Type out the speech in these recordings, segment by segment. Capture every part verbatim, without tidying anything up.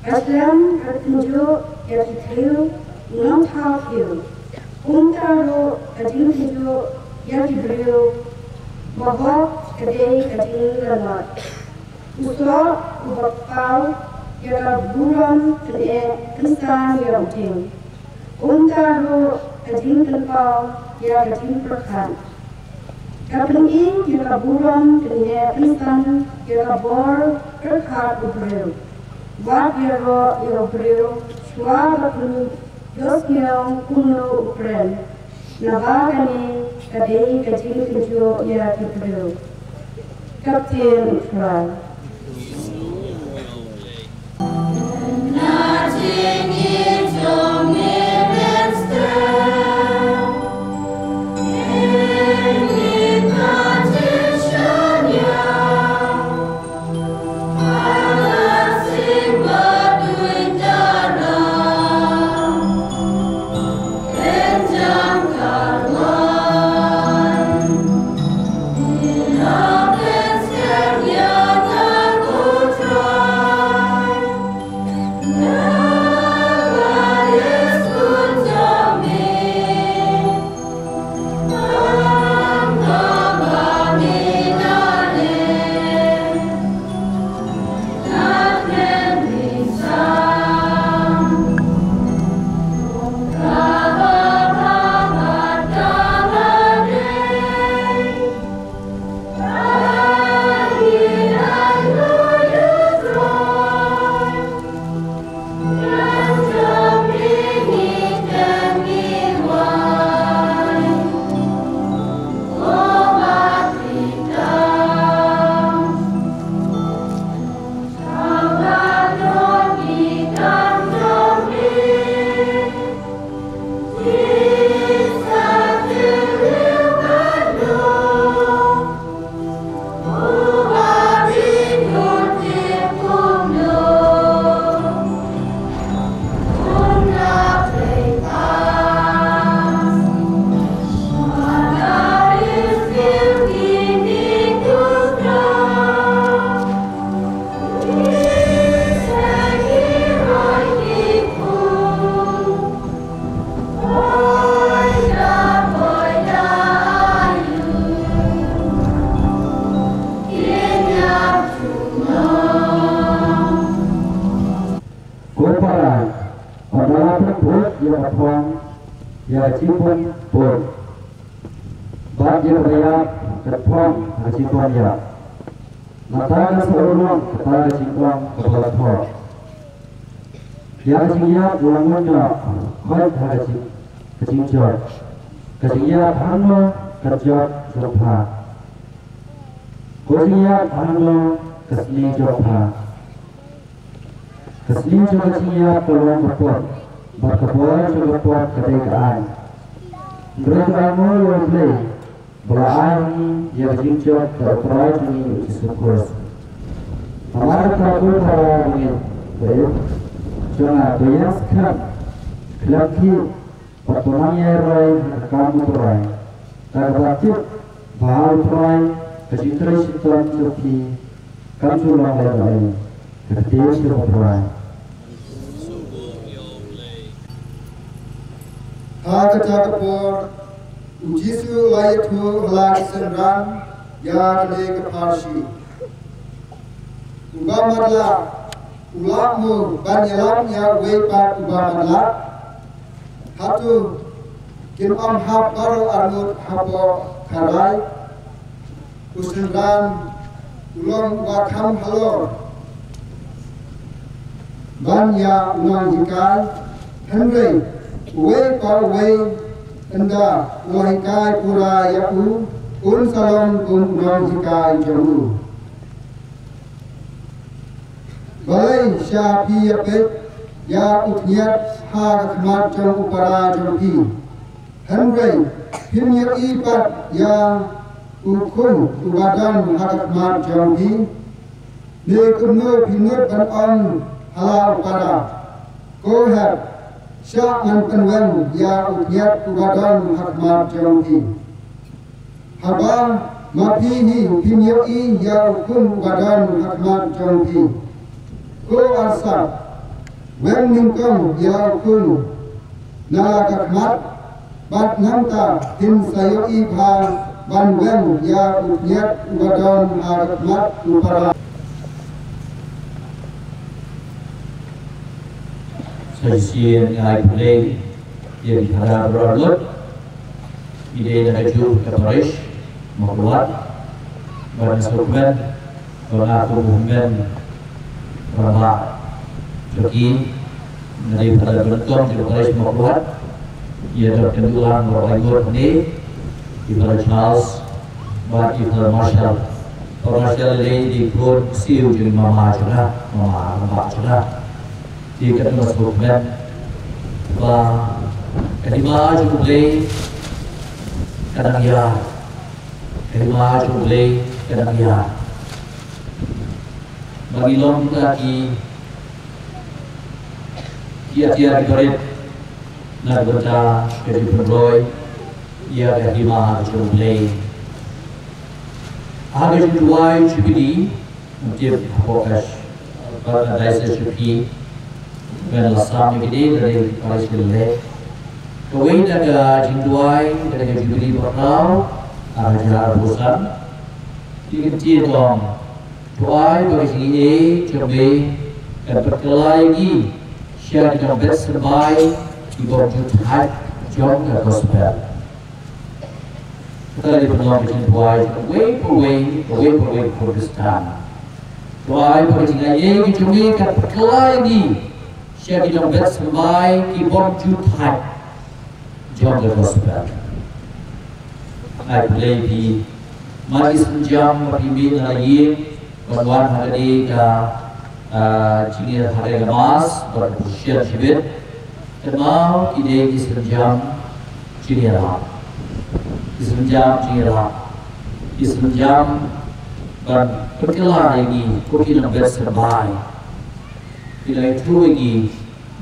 Ka slem ka kynjuh ïa ki briew nongthaw briew. Kumta ruh ka jingkynjuh ïa ki briew bahok ka dei ka jinglanot. U soh uba paw ïa ka burom pyneh pynsan ïa u dieng. Kumta ruh ka jingpynpaw ïa ka jingpyrkhat. Ka pyni ïa ka burom pyneh pynsan ïa ka bor pyrkhat u briew. Wat ïaroh ïa u briew shuwa ba pyndonkam kumno u kren. Naba kane ka dei ka jingkynjuh ïa ki briew. Ka ktien U Trai. Ko para, ynda la pynbud ïa ka phong ïa ka jingbun bud, bad ïa kaba ïap kan phong ha ka jingbun ïap. Nangta kan sa urlong kata ka jingong kaba la thoh. Ïa ka jingïap u la ngut noh, khoit ha ka jing, ka jingjot. Ka jingïap hangno kan jot jong pha? Ko jingïap hangno ka sni jong pha? Ka sni jong ka jingïap ka long ka pot, bad ka bor jong ka pot ka dei ka aiñ. Hynrei to ainguh ïa U Blei ba la ai ha ngi ïa ka jingjop da U Trai jong ngi U Jisu Khrist. Namar kata ko para bangeit, bangeit jong nga, to ïeng skhem, khlem khih, bad to nang ïai roi ha ka kam U Trai, da kaba tip ba ha U Trai ka jingtrei shitom jong phi kam ju long lehnohei. Ka ktien jong U Trai. Ha kata ka por U Jisu u la ïathuh ha la ki synran ïa kane ka pharshi: Uba matlah u lah mo ban ïalam ïa uwei pat uba matlah? Hato kin ym hap baroh arngut hapoh ka rai? U synran u long uba kham halor ban ïa u nonghikai, hynrei uwei pa uwei ynda u la hikai pura ïa u, un sa long kum u nonghikai jong u. Balei sha phi ïa peit ïa u khñiat ha ka khmat jong u para jong phi, hynrei phim ïohi pat ïa u khun uba don ha ka khmat jong phi? Ne kumno phi nud ban ong ha la u para: Ko hep, shah ngan pynweng ïa u khñiat uba don ha khmat jong phi, haba ma phi hi phim ïohi ïa u khun uba don ha khmat jong phi? Ko arsap, Weng nyngkong ïa u khun na la ka khmat, bad nangta phin sa ïohi bha ban weng ïa u khñiat uba don ha ka khmat u para. Sa shisien nga ai khublei ïa ki para baroh arngut, ki dei na kajuh ka parish Mawkyrwat, bad nga sngewkmen ba nga kum u hynmen rangbah jong ki. Nga dei Father ba nyngkong jong ka parish Mawkyrwat, ïa ka kynduh lang baroh arngut hangne, i Father Charles bad i Father Marshall. Father Marshall i dei i khun ksiew jong i mama jong nga, mama rangbah jong nga. Te katno nga sngewkmen ba ka hima jong U Blei ka dang ïar, ka hima jong U Blei ka dang ïar. Ba ngi long kita ki, ki atiar ki barit na ka bynta ka jingpynroi ïa ka hima jong U Blei. Ha ka jingduwai Jubilee, Ngam tip hapoh ka, ka diocese jong phi, ngan la sam ïa kine, da dei parish ki leh. Kawei na ka jingduwai, ka dei ka Jubilee bakhraw ar hajar arphew san. Ki kyntien ki ong, to ai ba ka jingaiei jong me kan pynkylla ïa ngi sha ki nongbet symbai ki bym ju thait jong ka gospel. Kata ka dei ban long ka jingduwai kawei pa kawei, kawei pa kawei ka Khristan. To ai ba ka jingaiei ka jong ngi kan pynkylla ïa ngi sha ki nongbet symbai ki bym ju thait jong ka gospel. Ai khublei ïa phi, ma ki synjam ma phi mih na la ïing, ban wan ha kane ka, ah, jingïakhare ka Mass, bad ka procession shibit. Kynmaw ki dei ki synjam jingïarap. Ki synjam jingïarap. Ki synjam ban pynkylla ïa ngi ko ki nongbet symbai. Ki la ïathuh ïa ngi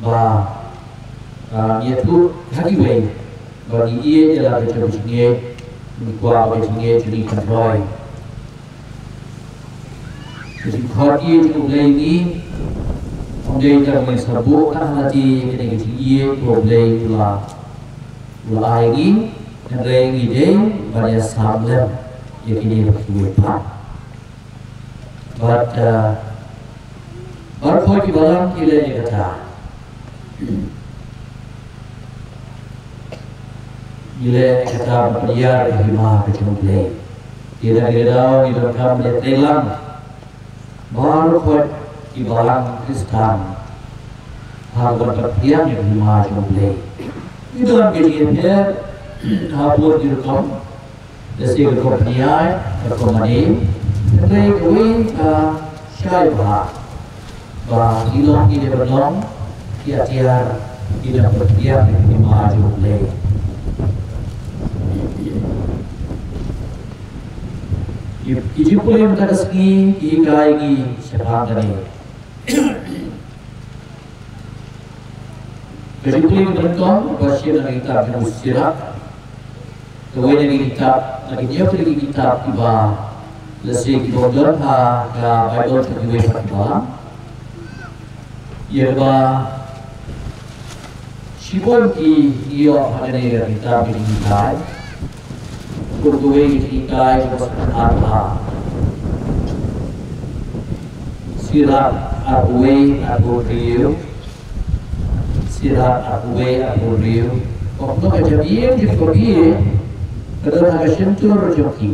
ba, ah, ïathuh ha kiwei ba ngi ïeit ïa la ka jong ka jingngeit, ngi kwah ba ka jingngeit jong ngi kan roi. Ka jingkhot ïa U Blei ngi, ym dei tang ban sa buh tang ha lade ïa kane ka jingïeit ba U Blei u la, u la ai ngi, hynrei ngi dei ban ïasam lem ïa kine kiwei pat. Bad, uh, baroh ki balang ki leh ïa kata. Ngi leh kata ban pynïar ïa ka hima ka jong U Blei. Te da ngi la daw ngi donkam ban ïatreilang baroh ki balang Khristan ha kaba pynïar ïa ka hima jong U Blei. Ngi don ka jingïapher ha bun ki rukom. Lehse ka rukom pynïaid, ka rukom mane, hynrei kawei ka shai bha ba ngi long, ngi dei ban long ki atiar, ki dei ban pynïar ïa ka hima jong U Blei. Ki, ki jingpule mynta ka sngi ki hikai ngi shaphang kane. Ka jingpule kaba nyngkong ba shim na ka kitab jong u Sirak. Kawei na ki kitab, na ki hynñiew tylli ki kitab kiba lehse ki bym don ha ka Baibl jong kiwei pat ki balang. Ïa kaba shibun ki ïoh ha kane ka kitab ka jinghikai. Kum kawei ka jinghikai kaba sngewthuh ha Sirak arphew wei arphew hynriew. Sirak arphew wei arphew hynriew. Kumno ka jabieng jong ki babieit ka don ha ka shyntur jong ki.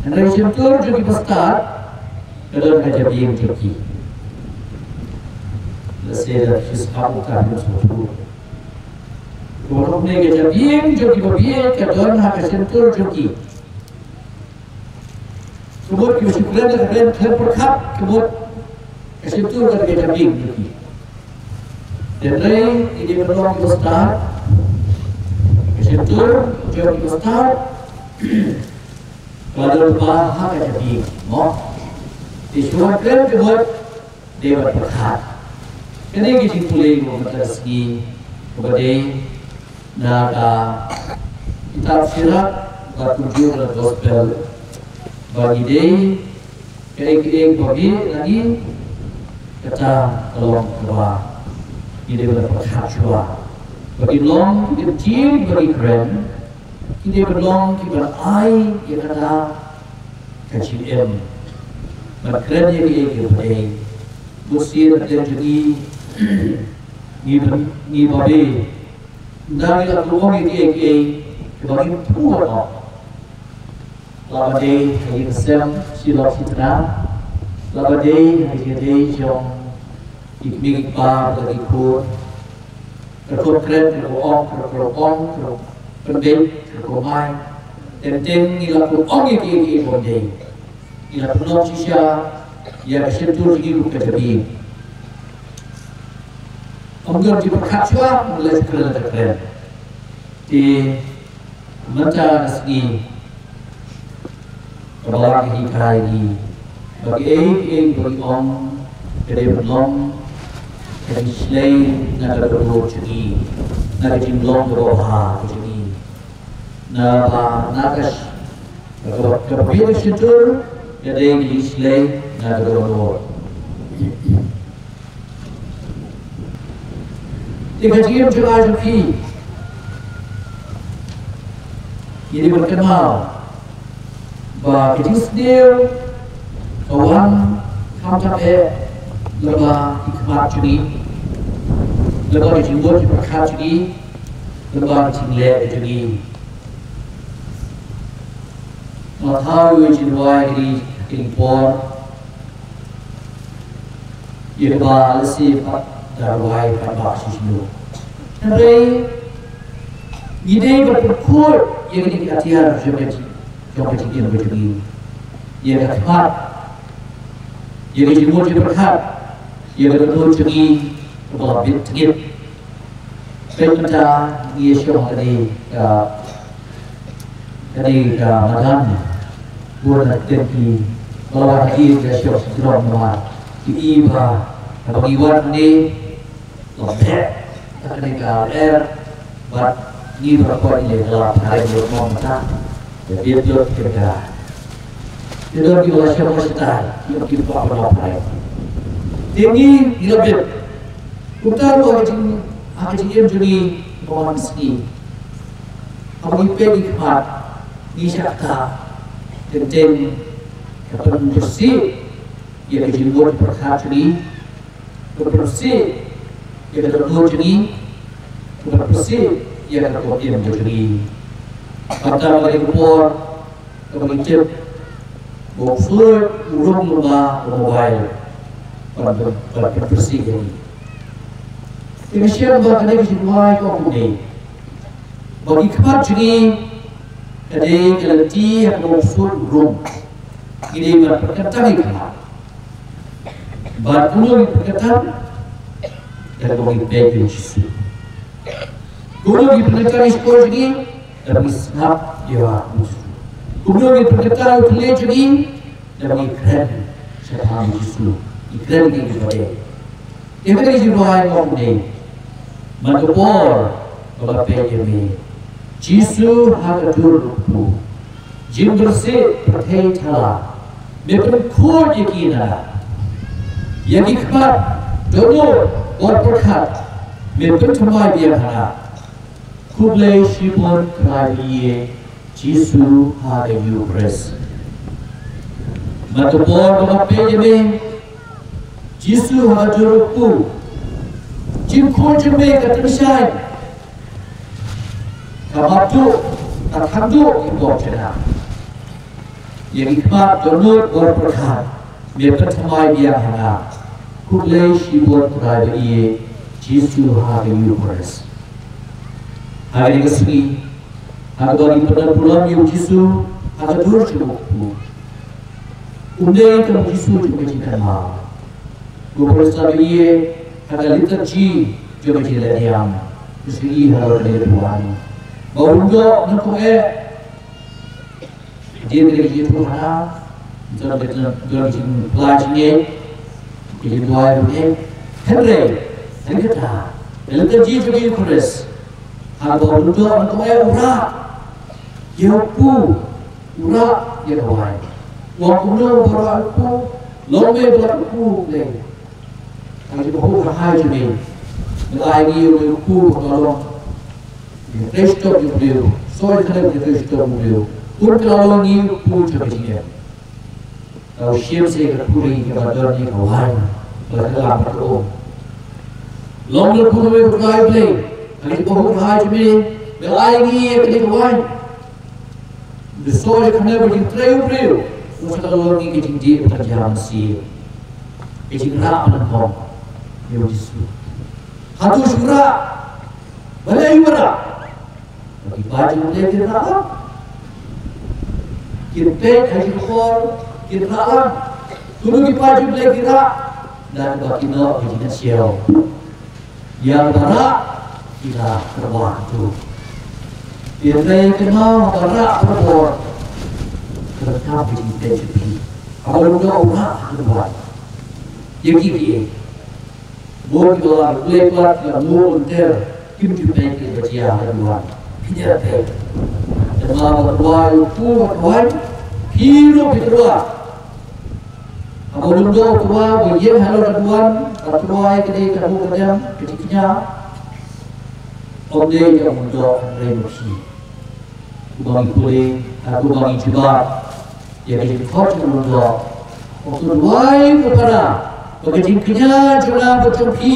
Hynrei shyntur jong ki bastad ka don ha ka jabieng jong ki. Lehse da phi sngap u ka phi sngewthuh. Kumno ka jabieng jong ki babieit ka don ha ka shyntur jong ki. Ka mut kiba shu kren, ka kren khlem pyrkhat, ka mut ka shyntur ka dei ka jabieng jong ki. Hynrei ki dei ban long kiba stad, ka shyntur jong kiba stad ka la don bha ha ka jabieng, mo. Te shu wan kren ka mut dei ban pyrkhat. Kane ka jingpule kaba mynta ka sngi kaba dei na ka kitab Sirak bad kumjuh na ka gospel, ba ngi dei kaei kaei ba bieit na ngi, kata ka long kaba Ngi dei ban pyrkhat shuwa ba ki long ki ktien ba ki kren, ki dei ban long ki ban ai ïa kata ka jingim ban kren ïa kiei kiei kiba dei. Bunsien na pdeng jong ngi, ngi ba, ngi ba be, ynda ngi la pynong ïa kiei kiei kiba ngi pyrkhat noh, la ba dei ha ïing ha sem, shi lok shi tnat, la ba dei ha ïing ha sem jong ki kmie ki kpa bad ki khun. Ka khun kren, ka khun ong, ka khun ong, ka khun pynbeit, ka khun mai. Teng teng ngi la khun ong ïa kiei kiei bym dei. Ngi la pynlong shisha ïa ka shyntur jong ngi kum ka jabieng. Ym don jingpyrkhat shuwa, ym lei shuwa ka kren. Te mynta ka sngi, ka Balang ka hikai ngi ba kiei kiei ba ngi ong ka dei ban long ka jingshlei na ka dohnud jong ngi, na ka jinglong kaba bha ka jong ngi. Na ba, na ka sh-, ka, ka, ka bit ka shyntur ka dei ka jingshlei na ka dohnud. Te ka jingim jong nga jong phi, ngi dei ban kynmaw ba ka jingsniew ka wan khamtam eh lyngba ki khmat jong ngi, lyngba ka jingmut jingpyrkhat jong ngi, lyngba ka jingleh jong ngi. Nga thaw ïa ka jingduwai kane, kane ka por, ïa kaba lehse pat da duwai pat ba shisha. Hynrei ngi dei ban pynkhuid ïa kine ki atiar jong ka jing, jong ka jingim ka jong ngi. Ïa ka khmat, ïa ka jingmut jingpyrkhat, ïa ka dohnud jong ngi kaba la bit tngit. Peit mynta ngi ïa shong ha kane ka, kane ka madan bun na ktien ki ba la wan ha kane ka shong sha jrong namar ki i ba haba ngi wan hangne la beh kane ka lyer bad ngi baroh ngi la phareng lut mo mynta. Ïa bit lut kyrda. Te don kiba la shong la shatai, kiba, kiba kwah ban la phai. Te ngi, ngi la bit. Kumta ruh ha ka jing, ha ka jingim jong ngi ba man ka sngi, haba ngi peit ki khmat, ngi shah kata, teng teng ka pynpyrshah ïa ka jingmut pyrkhat jong ngi, ka pynpyrshah ïa ka dohnud jong ngi, ka pynpyrshah ïa ka rukom im jong ngi. Kata ka dei ka por kaba ngi tip ba u Floyd u rung lyngba ka mobile ban, ban, ban pynpyrshah ïa ngi. Te nga shem ba kane ka jingduwai ka ong kumne, ba ki khmat jong ngi ka dei ka lynti ha kaba u Floyd u rung. Ngi dei ban pynkyntang ïa ki khmat. Bad kumno ngi pynkyntang? Da kaba ngi peit ïa u Jisu. Kumno ngi pynkyntang ïa ki shkor jong ngi? Da kaba ngi sngap ïa u Jisu. Kumno ngi pynkyntang ïa u kylliang jong ngi? Da kaba ngi kren shaphang u Jisu. Ngi kren ïa kiba dei. Te mynta ka jingduwai ka ong kumne, man ka por ba nga peit ïa me, Jisu ha ka dur u kpu, jingpyrshah pyrthei thala, me pynkhuid ïa ki na nga. Ïa ki khmat dohnud bor pyrkhat me pynthymmai biang ha nga. Khublei shibun Trai Blei Jisu ha ka Eucharist. Man ka por ba nga peit ïa me, Jisu ha ka dur u kpu, jingkhuid jong me ka tyngshaiñ, ka map duh, ka khang duh ki pop janai. Ïa ki khmat dohnud bor pyrkhat me pynthymmai biang ha nga. Khublei shibun Trai Blei Jisu ha ka Eucharist. Ha kane ka sngi, ha kaba ngi pyndonkam ïa u Jisu ha ka dur jong u kpu, um dei kum u Jisu jong ka jingkynmaw. Ko Paul Xavier, ha ka liturgy jong ka jingïaid niam, ka sngi ha kane ka thaiñ, ba un ïoh nyngkong eh. Dei ka jingïathuh hana, don ka jing, don ka jingpyllait jingngeit, ka jingduwai ruh eh. Hynrei, hynrei kata, ka liturgy jong ka Eucharist, haba u don ka, u rah ïa u kpu, u rah ïa ka waiñ. U ong kumno ba rah ïa u kpu, long me ba rah ïa u kpu, Blei. Ka jingbahuh ka hai jong me. Ai ngi ïa u kpu ba ka la long, ïa ka trei shitom ïa u briew, soi khana ïa ka trei shitom ïa u briew. Un ka la long ngi u kpu jong ka jingim. Ka u shim sa ïa ka khuri kaba don ïa ka waiñ ba ka lam ka um. Long lynti me ko Trai Blei, ka jingpynhun ha jong me, me ai ngi ïa ka dei ka waiñ. Ngi soi khana ba jingtrei u briew, u sa ka long ngi ka jingdih ba ka jam sih. Ka jingrah ba nyngkong ïa u Jisu. Hato shu rah? Balei u rah? Ba ki paid jong U Blei ki rah. Ki peit ha ki khor, ki rah. Kumno ki paid jong U Blei ki rah? Namar ba ki noh ha ka jingïashem. Ïa ba rah ki la kyrpad tu. Ki trei kynmaw ba rah kyrpad. Ka rah ka jingpeit jong phi. Haba u don u rah kyrpad. Ïa ki ki. Bun ki la leh pat ki la mut ter, kim ju peit ki ba jia ha duwan. Ki da peit. Te ma ba duwan u pu ba duwan, phi ruh phi duwan. Haba lum doh u duwan ba ïeng halor ka duwan, ba duwan ka dei ka mut ka dem, ka jingkñia. Ym dei ka mut doh ka dei mut shi. Kumba ngi pule, ha kumba ngi jubab ïa ka jingkhot jong u Lord. Ko duwai ko para, ba ka jingkñia jong nga bad jong phi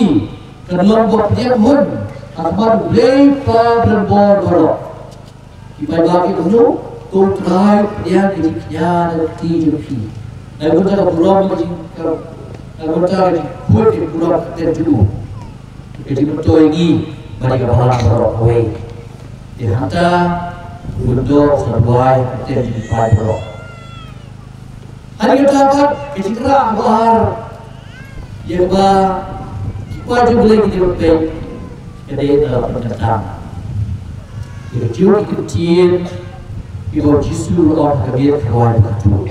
kan long ba pdiang hun ha khmat U Blei Kpa ba donbor baroh. Ki paidbah ki ong, ko Trai, pdiang ka jingkñia na ka kti jong phi. Nai bynta ka burom ka jing ka, nai bynta ka jingkhuid ka burom ka kyrteng jong u. Ka jingmyntoi ngi bad ïa ka balang baroh kawei. Te hangta u Myntoi sa duwai ha ka kyrteng jong ki paid baroh. Hadien kata pat ka jingrah ba ar ïa kaba ki paid jong U Blei ki dei ban peit ka dei na la pynkyntang ïa ka jong ki ktien kiba u Jisu u ong ha ka miet ka rwai ba ka tuh.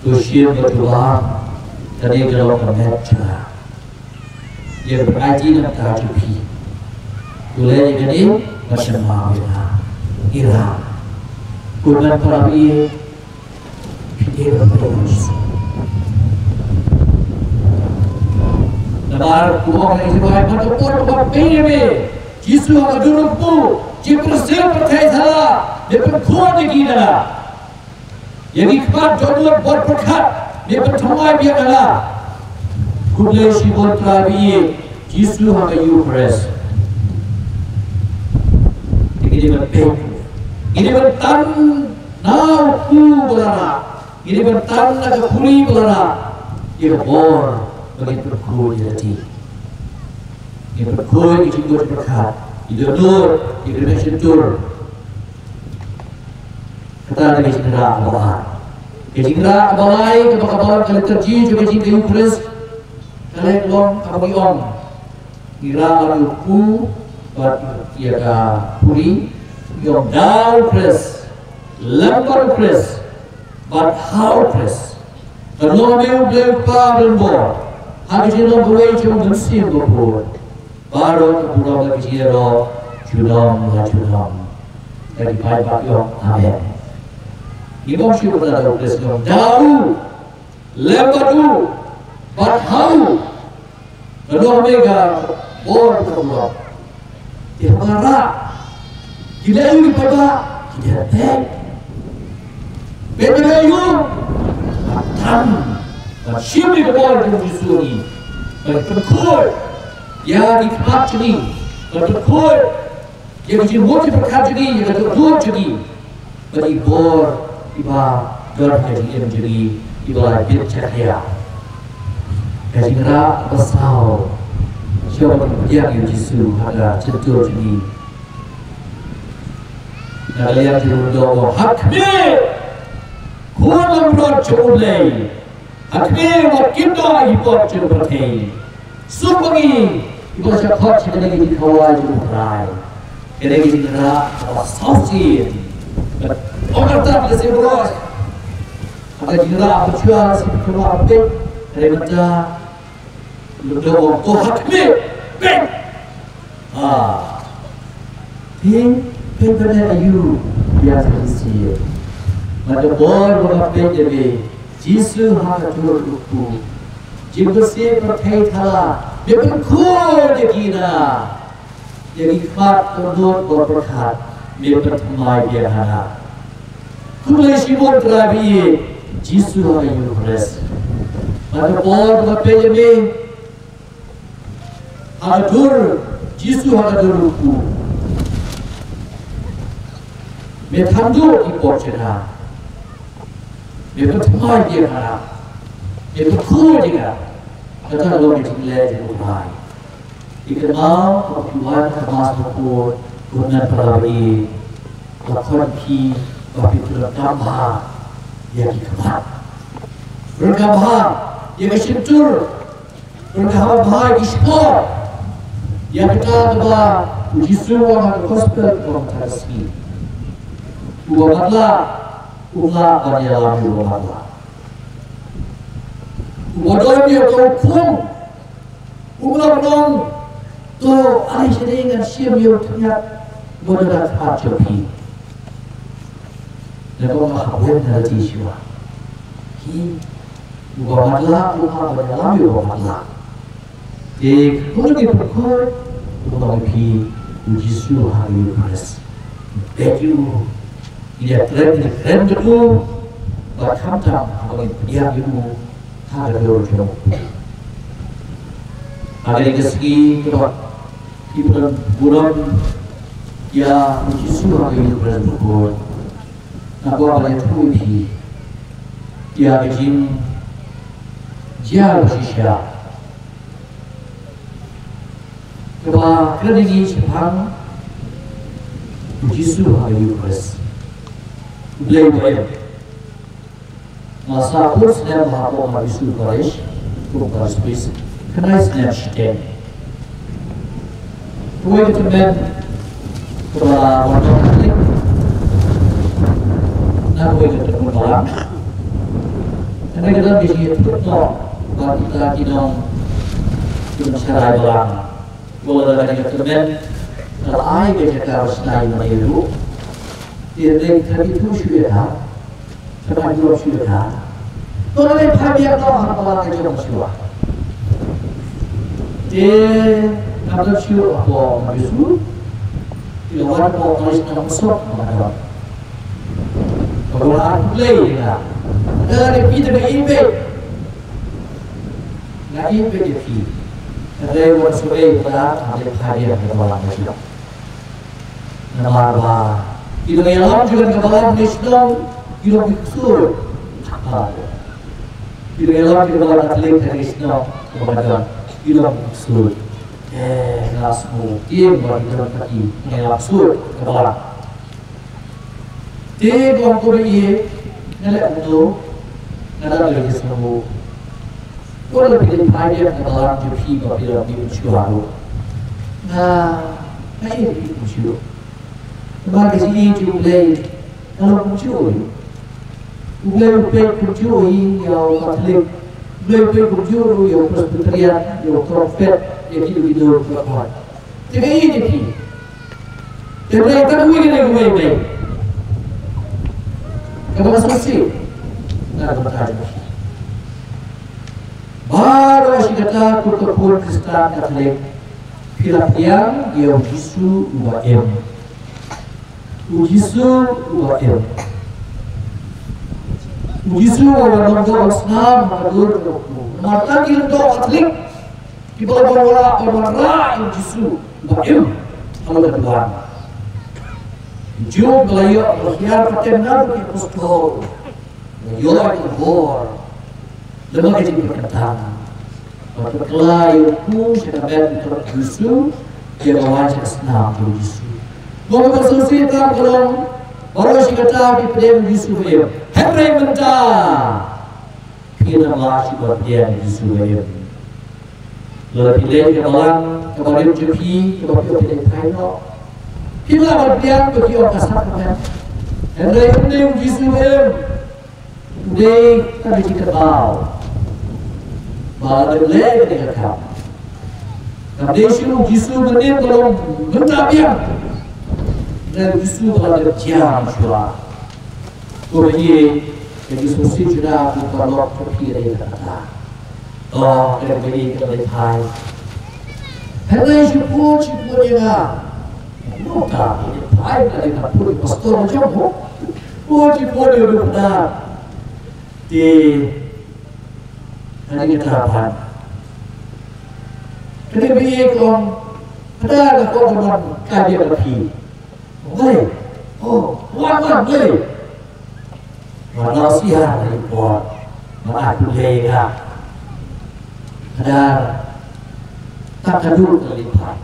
To shim bad to bam, kane ka long ka met jong nga. Ïa ka bynta jong ka jong phi. To leh ïa kane bad sngewbha ïa nga. Ïa nga. Kumban para baieit, phi dei ban peit. Namar kumba ong ïa ki bai, man ka por kaba peit ïa me Jisu ha ka dur u kpu, jingpyrsad pyrthei sala, me pynkhuid ïa ki na nga. Ïa ki khmat dohnud bor pyrkhat, me pynthymmai biang na nga. Khublei shibun Trai baieit, Jisu ha ka Eucharist. Te ngi dei ban peit, ngi dei ban tan na u kpu ba la rah, ngi dei ban tan na ka khuri ba la rah ïa ka bor ba ngin pynkhuid ïa lade. Ngin pynkhuid ïa ki jingmut jingpyrkhat, ïa ki dohnud, ïa ki rynsan shyntur. Kata ka dei ka jingrah kaba ar. Ka jingrah kaba lai kaba ka balang ka liturgi jong ka jingkha Eucharist ka long kaba ngi ong, ngi rah ïa u kpu bad ïa ka puri, ngi ong da u Khrist, lem bad u Khrist bad ha u Khrist. Ka long ha me U Blei Kpa ba donbor, ha ka jinglong kawei jong U Mynsiem Bakhuid. Baroh ka burom bad ka jingïaroh junom la junom. Ka dei paidbah ïa u. Amen. Ngi bym shu kata da u Khrist, ngi ong da u, lem bad u, bad ha u. Ka long ha me ka bor ka burom. Te haba rah, ki leh aïu ki paidbah? Ki dei ban peit. Peit ban leh aïu? Ban tan, ban shim ïa ka bor jong U Jisu ha ngi. Ban pynkhuid ïa ki khmat jong ngi, ban pynkhuid ïa ka jingmut jingpyrkhat jong ngi, ïa ka dohnud jong ngi. Bad i bor iba don ha ka jingim jong ngi, iba la bit jakhlia. Ka jingrah ba saw, shuwa ban pdiang ïa U Jisu ha ka shyntur jong ngi. Na ka liang jong u Myntoi, ha khmih, khun langbrot jong U Blei. Ha khmih wat kyndoh ki pop jong ka pyrthei. Suk ba ngi, kiba la shah khot sha kane ka jingkhawai jong U Trai. Kane ka jingrah kaba sawsien. Ong kata ka sien baroh. Ka jingrah ba shuwa sien kaba peit. Kane mynta. Lada ong to ha khmih, peit. Ah. Peit, peit ba dei aïu ïa ka shisien. Bad ka bor ba nga peit ïa me, Jisu ha ka dur u kpu. Ïa ka sien pyrthei thala, me pynkhuid ïa ki na. Ïa ki khmat ka nud bad pyrkhat, me pynthymmai biang ha nga. Khublei shibun Trai ba ïeit, Jisu ha ka Ïukharist. Bad ka por ba peit ïa me ha ka dur, Jisu ha ka dur u kpu. Me than duh ki por jong nga. Me pynthymmai ïa nga. Me pynkhuid ïa nga. Kata ka long ka jingleh jong u Trai. Ki kynmaw, ka phi wan ha ka Mass Bakhuid, kumne para bangeit, la khot phi ba phi pyndonkam bha ïa ki khmat. Pyndonkam bha ïa ka shyntur. Pyndonkam bha ïa ki shkor. Ïa kata kaba u Jisu u ong ha ka gospel, u ong ha ka sngi. Uba matlah, um lah ban ïalam ïa uba matlah. Uba don ïa ka hukum, um lah ban ong, to, ai shane ngan shim ïa u thylliat uba don ha khmat jong phi. Lada ka ong ha khmat, nga la ïohi shuwa. Hi, uba matlah, um lah ban ïalam ïa uba matlah. Te kumno ngin pynkhuid? Kumno ngin peit ïa u Jisu ha ka Ïukharist? Peit ïa u, ngin ïakren, ngin ïakren bad u, bad khamtam haba ngin pdiang ïa u ha ka dur jong u. Ha kane ka sngi kaba phi pynburom ïa u Jisu ha ka Ïukharist bakhuid, nga kwah ban ïathuh ïa phi ïa ka jingjia bashisha kaba kren ïa ngi shaphang u Jisu ha ka Ïukharist. U Blei uba im. Nga la sah bun snem hapoh Mount Ïsuh Parish kum u parish priest khyndai snem shiteng. Kawei ka tymmen kaba la wan long Katholik na kawei ka tynmut balang. Hynrei ka don ka jingïathuh noh bad kita ki nong, ki nongshakri balang. Ba lada kane ka tymmen ka la ai ka jaka ba shna ïa lade ruh, te hynrei ka ithuh shuh ïa ka, ka ithuh shuh ïa ka. To lada phai biang noh ha ka balang ka jong shuwa. Te ngam don shuh hapoh Mount Ïsuh. Te la wan hapoh College Nongmynsong, ngam don. Ka wan ha U Blei ïa nga. Lada phi te nga ïeit beit. Nga ïeit beit ïa phi. Hynrei wat sngewbha ïa phi, ym dei phai biang ha ka balang ka jong. Namar ba ki nongïalam jong ka balang ne shnong ki long ki ksuid. Ki nongïalam jong ka balang Katholik ne shnong ka balang ki long ki ksuid. Eh, nga sngew tieng ba ki don pat ki nongïalam ksuid ka balang. Te kong ko ba ïeit, nga leh kumto, nga da leh ïa sngew. Ko lada phi dei phai biang ha ka balang jong phi ba phi la mih mynshuwa ruh. Nga, nga ïeit kumjuh. Namar ka jingïeit jong U Blei ka long kumjuh ruh. U Blei u peit kumjuh ïa u Katholik. U Blei u peit kumjuh ruh ïa u Presbyterian, ïa u Prophet, ïa kito kito ruh. Te ka ïeit jong phi. Te Blei ka dei kane kawei, kawei. Kaba shisha na ka bynta jong phi. Baroh shi katta kum ka khun Khristan Katholik, phi la pdiang ïa u Jisu uba im. U Jisu uba im. U Jisu uba long ka snam ha ka dur ka dur. Namar tang ki lyngdoh Katholik kiba la wanrah, wanrah ïa u Jisu ba im ha lade ka duwan. Jong ba la ïoh, ba la hiar pateng na ki apostol. Ba ïoh ïa ka bor. Lem bad ka jingpyrkhat. Ba ka la ïoh kum sha ka met u Trai Jisu, ïa ka wan sha ka snam jong u Jisu. Ba ka sngewsih tam ka long, baroh shi katta phi pdiang ïa u Jisu ba im. Hynrei mynta phi nang lah shuh ban pdiang ïa u Jisu ba im. Lada phi leit ha ka balang kaba rim jong phi, kaba phi ong phi dei phai noh, phim lah ban pdiang ba ki ong ka sat ka met. Hynrei ym dei u Jisu ba im. U dei tang ka jingkynmaw ba lada leh kane ka kam, kam dei shuh u Jisu mynnin ba long mynta biang. Hynrei u Jisu ba la dep jia mynshuwa. Ko ba ïeit, ka jingsngewsih jong nga ko paralok, ko phi dei kata. To, ka dei ka dei ka dei phai. Hynrei shu pud, shu pud ïa nga. Mo ka dei phai, ka dei ka pud pastor jong mo. Pud, shu pud ïa u Phadar. Te ka dei ka ban. Ka dei ba ïa ka ong. Phadar, ka ong ka ban kai biang ka phi. Wei. Oh, wan wan wei. Wan wan siha na i por. Wan aku lei ka. Phadar. Tak kadu ka lei phai.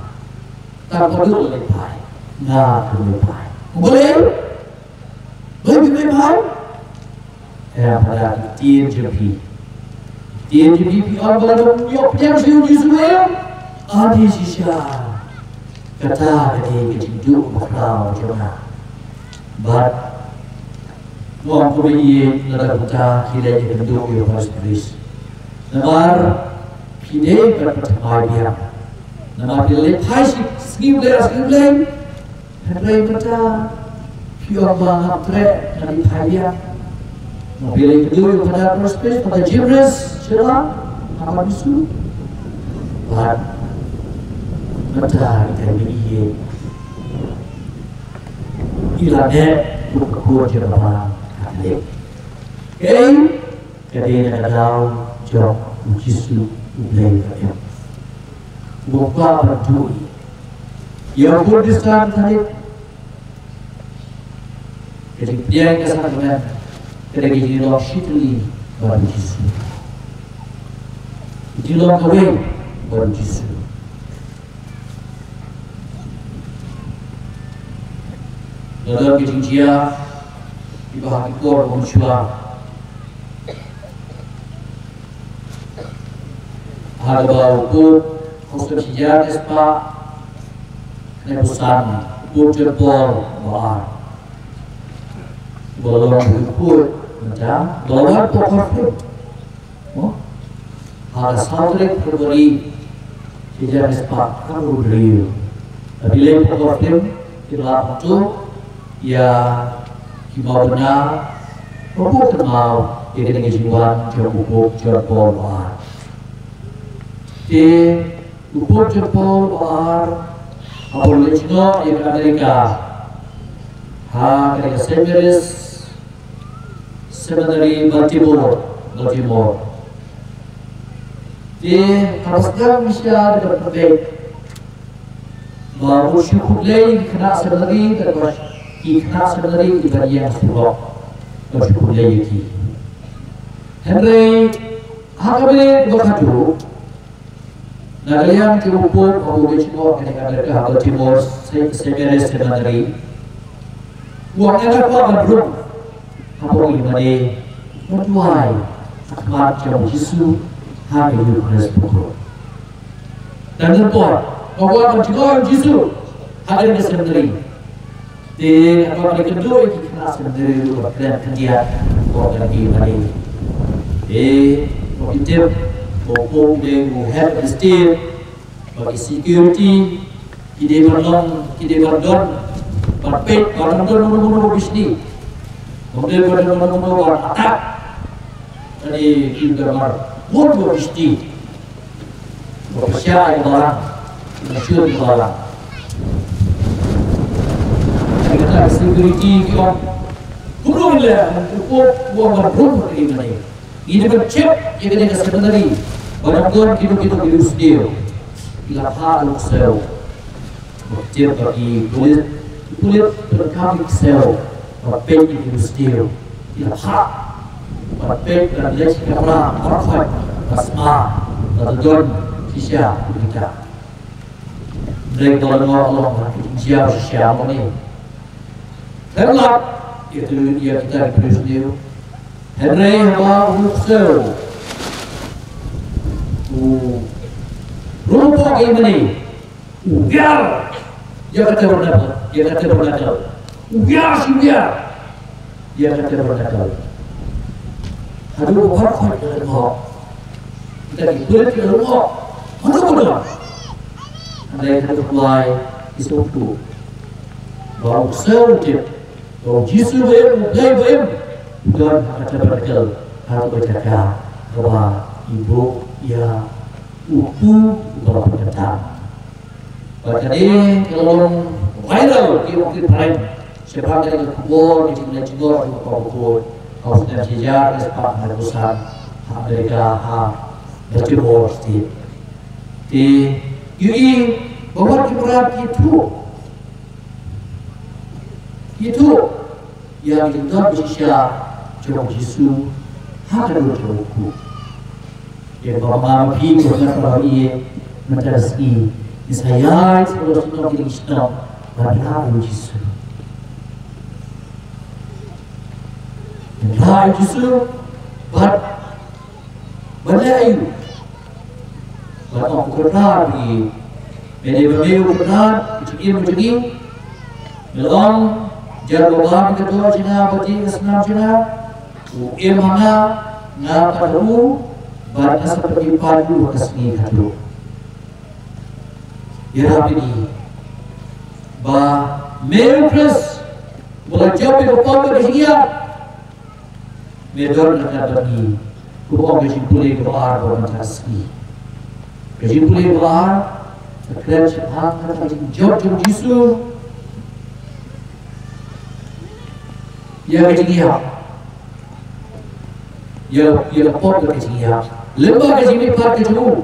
Tak kadu ka lei phai. Nga ka lei phai. Wei. Wei ka lei phai. Ïa, Phadar, ktien jong phi. Ktien jong phi, phi ong ba la dang ïoh pdiang sha u Jisu, ïa. Ani shisha. Kata ka dei ka jingduh bakhraw jong nga. Bad nga ong kumne, ïa, lada kumta, khie leit ïakynduh ïa u Paris Priest. Namar phi dei ban pynthymmai biang. Namar phi leit phai shi sngi U Blei, ar sngi U Blei. Hynrei mynta phi ong ba ngam treh, ngan ïa phai biang. Nga phi leit kynduh ïa u Phadar Prospect, Phadar Jim Rees, sha la, ha Mount Jesu. Bad mynta ka dei ïa i la neh kum ka khun jong ka balang Katholik. Kaei? Ka dei na ka daw jong u Jisu U Blei ka em. U ba kwah ban duh ïa u Protestant Catholic. Ka jingpdiang ka sakramen ka dei ka jinglong shitylli bad u Jisu. Ka jinglong kawei bad u Jisu. La don ki jingjia kiba ha ki por mynshuwa. Ha kaba u Pope, hynriew spah shi hajar spah khyndai phew san, u Pope John Paul ba ar. Ba la long u Pope mynta, ba la long u Pope. Mo? Ha ka saw tarik February, shi hajar spah khatphra hynriew. Ba phi leit pdeng ka film, phi la pynthut ïa ki mawbynna, ba pynthut ïa kane ka jingwan jong u Pope John Paul ba ar. Te u Pope John Paul ba ar, haba u la leit jngoh ïa ka Amerika, ha kane ka Saint Mary's Seminary, Baltimore, Baltimore. Te haba sdang shisha da kaba peit ba u shu khublei ki khynnah seminary, da kaba ki khynnah seminary kiba ïeng ha surok, u shu khublei ïa ki. Hynrei ha ka miet ba khadduh, na ka liang jong u Pope, haba u leit jngoh kane ka Amerika ha Baltimore, Saint, Saint Mary's Seminary, u ong nga kwah ban rung hapoh ïing mane, ban duwai ha khmat jong u Jisu ha ka Eucharist bakhuid. Tang nangta nga kwah ban jngoh ïa u Jisu ha kane ka seminary. Te nga kwah ban ïakynduh ïa ki khynnah seminary ruh ba kren khyndiat hapoh kane ka ïing mane. Te nga tip ba u Pope u dei u head of the state, ba ki security ki dei ban long, ki dei ban don, ban peit ba ym don mano mano ba bishni. Ym dei ban don mano mano ban attack. Kane ki dei ban don ba bishni. Ba pyrshah ïa ka balang, ba shu ïa ka balang. Ïa kata ka security ki ong, kumno ngi leh, u Pope u ong ban rung ïa kane. Ngi dei ban check ïa kane ka seminary ba ym don kino kino ki riewsniew ki la phah da u ksew. Ba check ba ki pulit, ki pulit pynkham ki ksew, ba peit ïa ki riewsniew ki la phah, ba peit, ba leit sha kamra, ba khot, ba sma ba don shisha ki ka. Dei ba la long, long ba ki jia shisha mo ne. Hynrei ïa kita ki riewsniew, hynrei haba u ksew u rung hapoh ka ïing mane, u wiar ïa ka tabernacle, ïa ka tabernacle. U wiar shi wiar ïa ka tabernacle. Haduh ba khot ka lyngngoh. Kita ki pulit ki lyngngoh. Haduh ba don. Hynrei haduh ba lai ki sngewthuh ba u ksew u tip ba u Jisu ba im, u Blei ba im, u don ha ka tabernacle, ha kaba jaka kaba Ki buh ïa u kpu uba la pynkyntang. Bad kane ka la long viral, ki ong ki phareng. Shaphang kane ka khubor, ki jingleh jingngor, ki khubor, ka u snem shi hajar khyndai spah hynriew san ha Amerika, ha Baltimore State. Te ïohi ba wat ki mrad ki ïathuh, ki ïathuh ïa ka jingdon bashisha jong u Jisu ha ka dur jong u kpu. Ïa kaba ma nga ma phi ko ngat ba ïa mynta ka sngi, ngin sa ïaid sha ka shnong ki ding shnong ban rah ïa u Jisu. Ban rah ïa u Jisu bad ban leh aïu? Bad ong, ko Kynrad, me dei ba me u Kynrad ka jingim ka jong ngi. Me la ong, jar ba bam ka doh jong nga bad jied ka snam jong nga, u im ha nga, nga pat ha u, bad nga sa pynmih pat ïa u ha ka sngi khatduh. Ïarap ïa ngi ba me u Khrist uba la jop ïa ka pop bad ka jingïap, me don ryngkat bad ngi. Kumba ong ka jingpule kaba ar ba mynta ka sngi. Ka jingpule kaba ar ka kren shaphang kata ka jingjop jong u Jisu ïa ka jingïap, ïa, ïa ka pop bad ka jingïap lyngba ka jingmihpat ka jong u.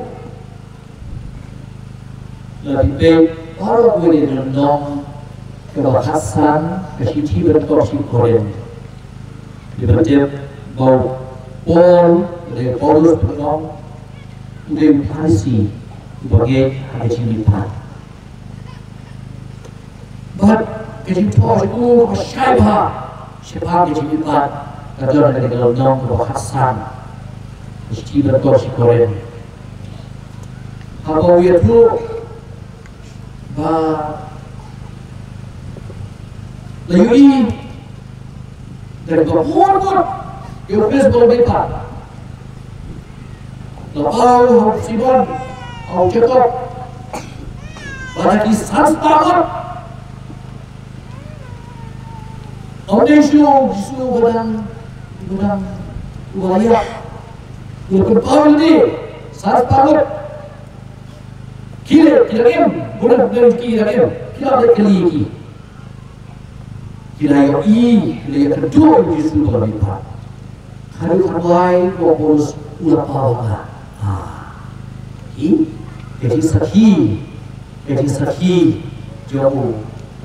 La phi peit baroh kawei na ka lynnong kaba khatsan ka shithi ba nyngkong shi Korinth. Phi ba tip ba u Paul, lane u Paulus, ba nyngkong u dei u Pharisi uba ngeit ha ka jingmihpat. Bad ka jingthoh jong u kaba shai bha shaphang ka jingmihpat ka don ha kane ka lynnong kaba khatsan ka shithi ba nyngkong shi Korinth. Haba u ïathuh ba la ïohi da kaba mut mut ïa u Khrist ba la mihpat. La ong ha u Simon, ha u Jakob, bad ha ki san spah ngut. Ym dei shuh u Jisu uba dang, uba dang, uba la ïap, uba pynpaw ïa lade, san spah ngut. Ki la, ki la im, bun na ki la im, ki la leit kylli ki. Ki la ïohi, ki la ïakynduh ïa u Jisu ba la mihpat. Haduh kawei u Paulus u la paw ha nga. Ha. Ki, ka jingsakhi, ka jingsakhi jong u,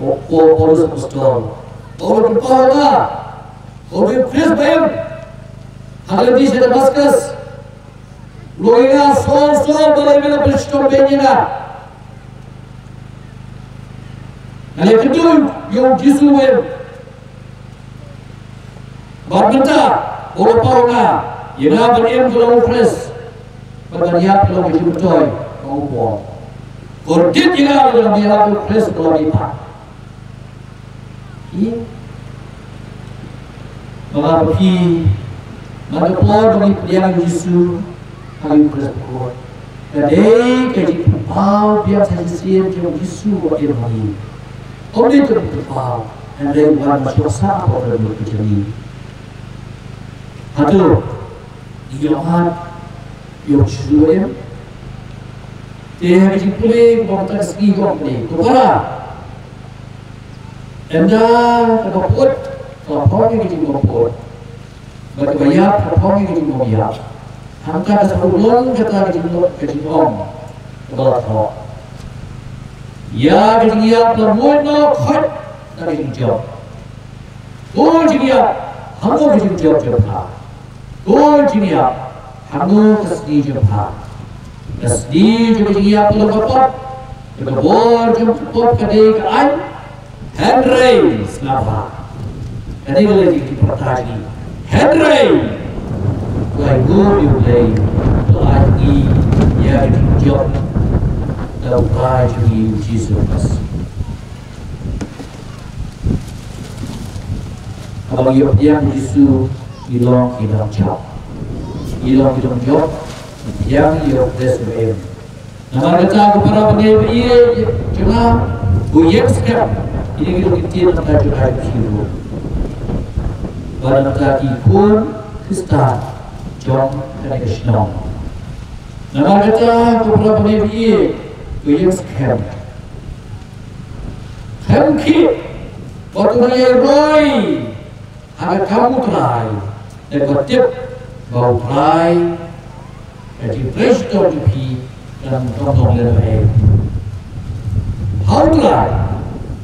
u, u Paulus apostol. Paulus u la paw ha nga. U dei u Khrist ba im ha ka lynti sha Damaskus. U la ong ïa nga, Saul, Saul, balei me la pynshitom beiñ ïa nga? Nga la ïakynduh ïa u Jisu uba im. Bad mynta u la paw ha nga, ïa nga ban im ka long u Khrist, bad ban ïap ka long ka jingmyntoi ka ong u Paul. Kordit ïa nga lada ngam ïalap ïa u Khrist ba la mihpat. Ïa. Ba nga bad phi, man ka por ba ngi pdiang ïa u Jisu ha ka Eucharist bakhuid, ka dei ka jingpynpaw biang sa shisien jong u Jisu uba im ha ngi. Ym dei ka jingpynpaw, hynrei u wan ban sngewsih ha ka por ka jong ngi. Hato ngi ïohmat ïa u Jisu uba im? Te ha ka jingpule kaba mynta ka sngi ka ong kumne, ko para, ynda kaba pyut ka la phong ïa ka jingbym pyut, bad kaba ïap ka la phong ïa ka jingbym ïap. Hangta ka shu long kata ka jing, ka jingong kaba la thoh. Ïa ka jingïap la mut noh khoit na ka jingjop. Ko jingïap, hangno ka jingjop jong pha? Ko jingïap, hangno ka sni jong pha? Ka sni jong ka jingïap ka long ka pop. Ka bor jong ka pop ka dei ka aiñ. Hynrei sngap bha, kane ka lei jong ki pyrta jong ngi. Hynrei ka ainguh ïa U Blei ka la ai ngi ïa ka jingjop da u Trai jong ngi U Jisu Khrist. Haba ngi ïoh pdiang U Jisu, ngi long ki nongjop. Ngi long ki nongjop, ngi pdiang ïa U Khrist ba im. Namar kata ko para bangeit ba ïeit jong nga, to ïeng skhem, kine ki long ki ktien na ka bynta jong nga bad phi ruh, bad na ka bynta ki khun Khristan jong kane ka shnong. Namar kata ko para bangeit, ko ïeng skhem. Skhem khie, bad to ïai roi ha ka kam U Trai, bad to tip ba U Trai ka jingtrei shitom jong phi kam long lehnohei. Ha U Trai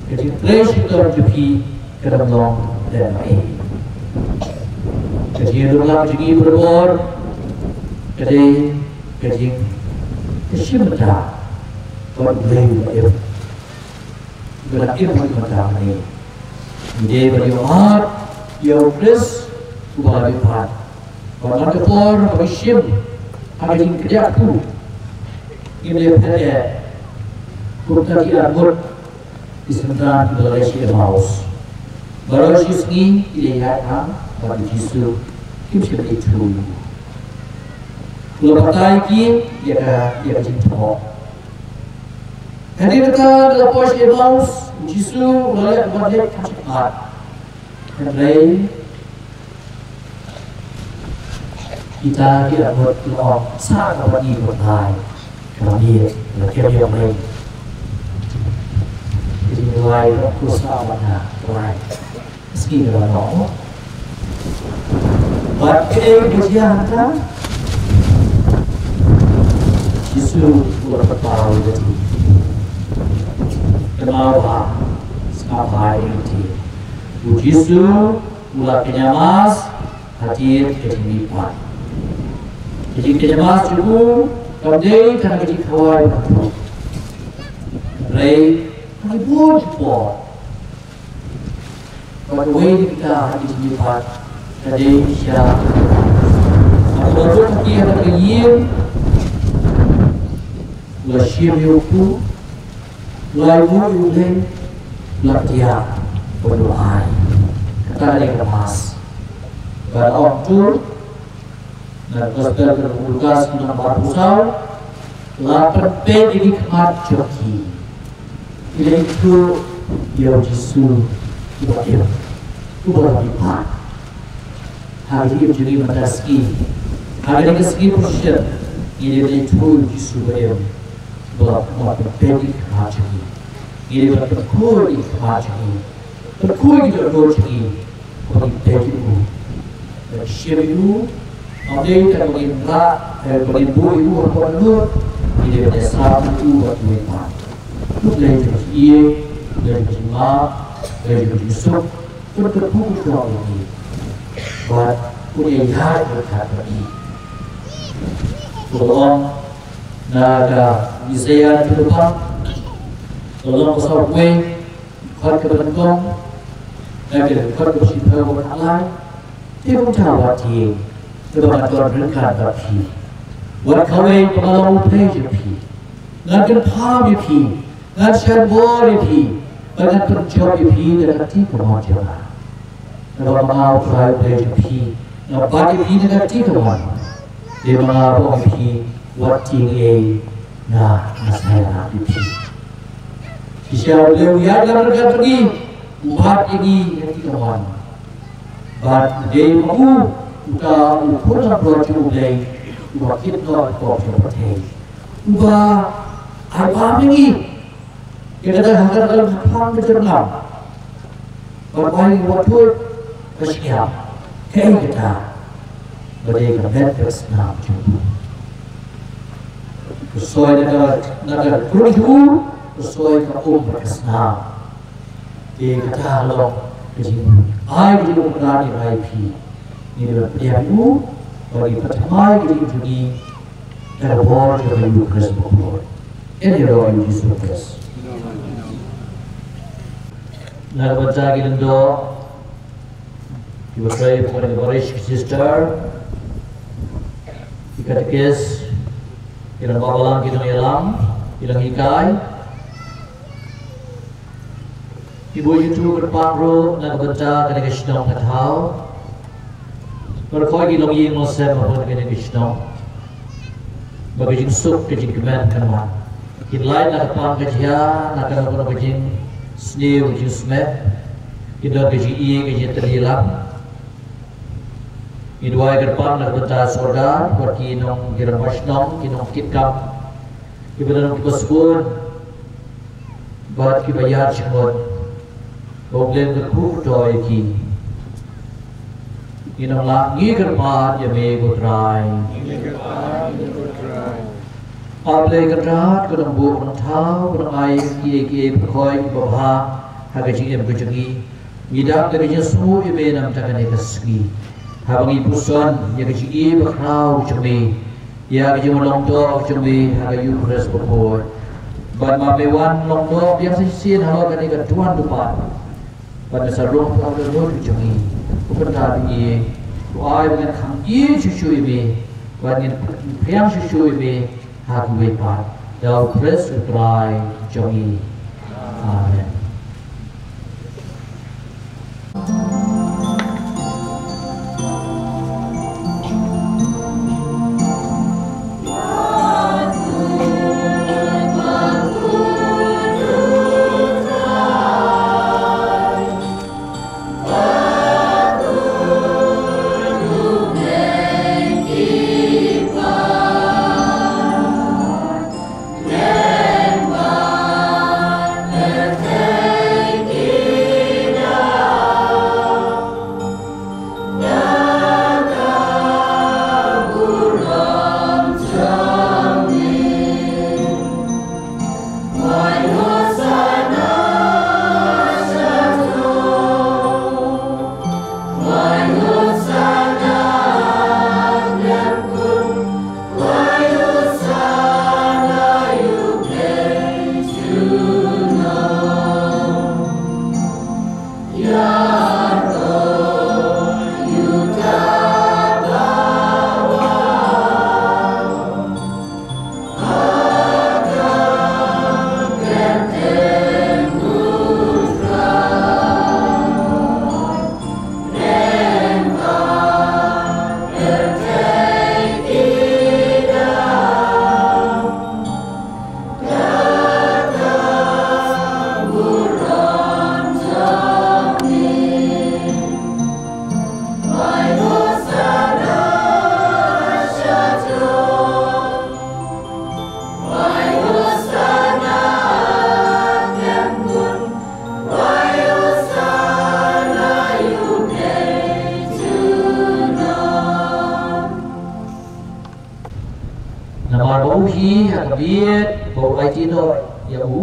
ka jingtrei shitom jong phi kam long lehnohei. Ka jingïalam jong ngi barabor ka dei ka jing, ka shim bynta bad U Blei uba im. Ba la im ha ka bynta hangne. Ngi dei ban ïohmad ïa U Khrist uba la mihpat. Bad man ka por ba ngi shim ha ka jingkdiah kpu, ngim dei ban phet eh kumta ki arngut ki synran kiba la leit sha Emmaus. Baroh shi sngi ki dei ïaid hangne bad U Jisu, kim shym leit thung. U la batai ïa ki ïa ka, ïa ka jingthoh. Hadien kata, da la poi sha Emmaus, U Jisu u la leit bad leit kham shakhmat. Hynrei kita ki arngut ki la ong, "Sah ka bad ngi, ko Trai, ka la miet, ka la kem ïa U Blei." Ki jingduwai, "Ko sah bad nga, Trai." Sngi ka la noh. Bad kaei ka jia hangta? Jisu u la pynpaw ïa lade. Kynmaw bha, sngap bha ïa lade. U Jisu u la kynja mass hadien ka jingmihpat. Ka jingkynja mass jong u kam dei tang ka jingkhawai ba, hynrei ha ki bun ki por. Bad kawei na kita ha ki jingmihpat ka dei sha, haba la bud ha ki ha ka ïing, u la shim ïa u kpu, u la ïabuh ïa U Blei, u la kdiah bad u la ai. Kata ka dei ka mass. Bad ong tu, na Gospel ka u Lukas, lynnong ba arphew saw, la pynpeit ïa ki khmat jong ki. Ki la ïathuh ïa U Jisu uba im, uba la mihpat. Ha ka jingim jong ngi mynta ka sngi, ha kane ka sngi Procession, ngi dei ban ïathuh ïa U Jisu uba im, uba la, uba la pynpeit ïa ki khmat jong ngi. Ngi dei ban pynkhuid ïa ki khmat jong ngi. Pynkhur ïa ki dohnud jong ngi, ba ngin peit ïa u, ba ngin shim ïa u. Ym dei tang ba ngin rah, eh, ba ngin buh ïa u hapoh lyngngoh, ngi dei ban ïasam ïa u bad uwei pat. U Blei jong ka jingïeit, U Blei jong ka jingmap, U Blei jong ka jingsuk, un kyrkhu kyrdoh ïa ngi. Bad un ïaid ryngkat bad ngi. Kumba la ong na ka Isaïah kaba nyngkong, ka lynnong kaba sawphew wei, dkhot kaba nyngkong, na ka dkhot kaba shiphew bad khatlai, te kumta wat ïeng, te ba ngan don ryngkat bad phi. Wat khawei ba nga long u Blei jong phi. Ngan kynpham ïa phi, ngan shah bor ïa phi, bad ngan pynjop ïa phi da ka kti kamon jong nga. Naba ma nga U Trai U Blei jong phi nga bat ïa phi na ka kti kamon. Te ma nga ba ong ïa phi, wat tieng ei, nga, nga sa ïarap ïa phi. Shisha U Blei u ïaid ryngkat bad ngi, u bat ïa ngi na ka kti kamon. Bad dei ma u uta u khun langbrot jong U Blei, uba kit noh ka pop jong ka pyrthei, uba ai bam ïa ngi. Ïa kata ha kata ka la phlang ka jyrngam. Bad bai wat tuid ka shyiap. Kaei kata? Ba dei ka met bad ka snam jong u. Ka soi na ka, na ka krung jong u, ka soi ka um bad ka snam. Te kata long ka jingai ka jingmut ka jong ngi ïa phi. Ngi dei ban pdiang ïa u, bad ngi pynthymmai ka jingim jong ngi da ka bor jong ka Ïuhkhrist bakhuid. Ïaroh ïa u Jisu Khrist. Na ka bynta ki lyngdoh kiba trei, ki parish, ki sister, ki katekis, ki rangbah balang, ki nongïalam, ki nonghikai, ki buh YouTube kyrpang ruh na ka bynta kane ka shnong ka thaw. Baroh ki longïing longsem hapoh kane ka shnong, ba ka jingsuk ka jingkmen kan wan. Kin lait na ka pang ka jia, na kano kano ka jingsniew ka jingsmeh, kin don ka jingïeit ka jingtylli lang. Ngi duwai kyrpad na ka bynta sorkar, bad ki nong, ki rangbah shnong, ki nongkitkam, kiba don ki ba sbun, bad kiba ïaid jingmut. Ba U Blei un kyrkhu kyrdoh ïa ki. Ngi nang lah, ngi kyrpad ïa me ko Trai. A Blei Kynrad, ko Nongbuh Nongthaw, ko Nongai kiei kiei, pyrkhat ïa kiba bha ha ka jingim ka jong ngi. Ngi dap da ka jingsngew ïa me na ka bynta kane ka sngi. Haba ngi puson ïa ka jingïakhraw jong me, ïa ka jingwan long doh jong me ha ka Eukharist bakhuid. Bad ma me wan long doh biang sa shisien halor kane ka duwan dupat. Bad me sa rung ha ka dohnud jong ngi. Ko Kynrad, ïa, ko ai ba ngin khang ïa shuh shuh ïa me, bad ngin phriang shuh shuh ïa me ha kiwei pat. Da U Khrist U Trai jong ngi. Amen. Namar ba u hi ha ka miet ba u aiti noh ïa u,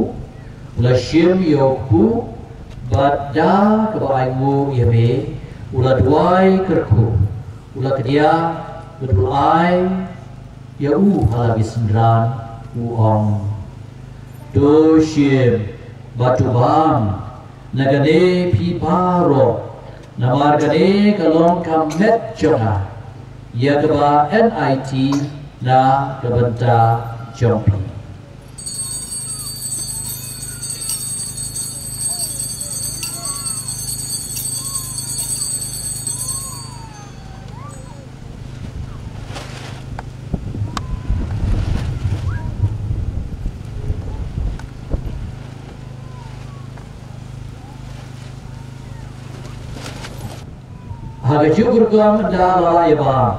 u la shim ïa u kpu, bad da kaba ainguh ïa me, u la duwai kyrkhu, u la kdiah, bad u la ai ïa u ha la ki synran, u ong: To shim bad to bam na kane phi baroh, namar kane ka long ka met jong nga, ïa kaba yn aiti na ka bynta jong phi. Ha kajuh ka rukom, ynda la ïa bam,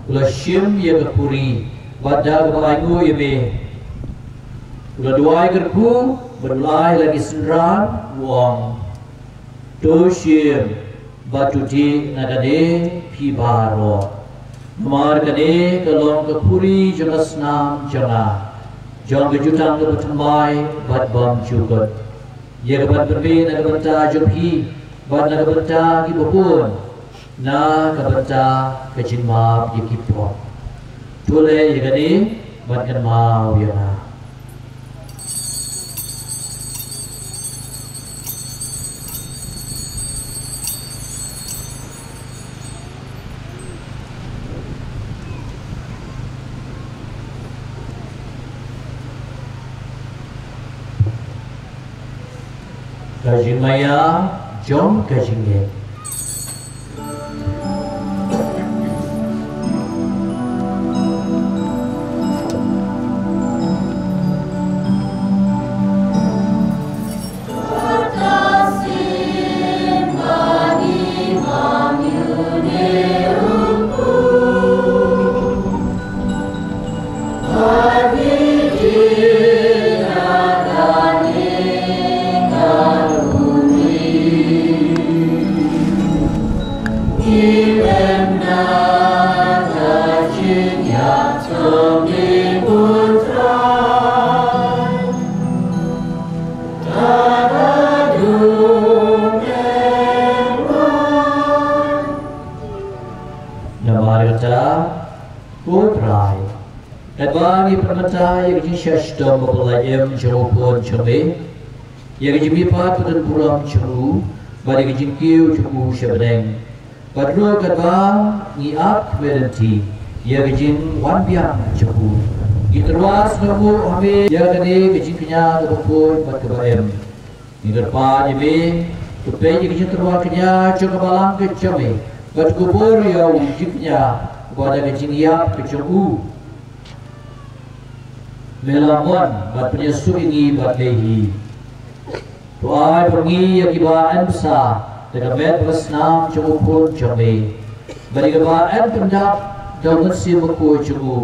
u la shim ïa ka khuri, bad da kaba ainguh ïa me, u la duwai kyrkhu, bad u la ai ha la ki synran, u ong: To shim bad to dih na kane phi baroh, namar kane ka long ka khuri jong ka snam jong nga, jong ka jutang kaba thymmai bad bymjukut, ïa kaba pynbeit na ka bynta jong phi bad na ka bynta kiba bun, na ka bynta ka jingmap ïa ki pop. To leh ïa kane ban kynmaw ïa nga. Ka jingmaïa jong ka jingngeit. Namar kata, ko Trai, katba ngi pynmynta ïa ka jingshah shitom ba pynlait im jong u Khun jong me, ïa ka jingmihpat ba donburom jong u, bad ïa ka jingkiew jong u sha bneng, bad ruh katba ngi ap khmih lynti ïa ka jingwan biang jong u, ngi tyrwa sngewbha ha me ïa kane ka jingkñia kaba khuid bad kaba im. Ngi kyrpad ïa me, to peit ïa ka jingtyrwa kñia jong ka balang ka jong me, bad to kubur ïa u jingkñia, bad da ka jingïap ka jong u, me la mon bad pynïasuk ïa ngi bad me hi. To ai ba ngi ïa kiba yn bsa da ka met bad ka snam jong u Khun jong me, bad ïa kiba yn pyndap da u Mynsiem Bakhuid jong u,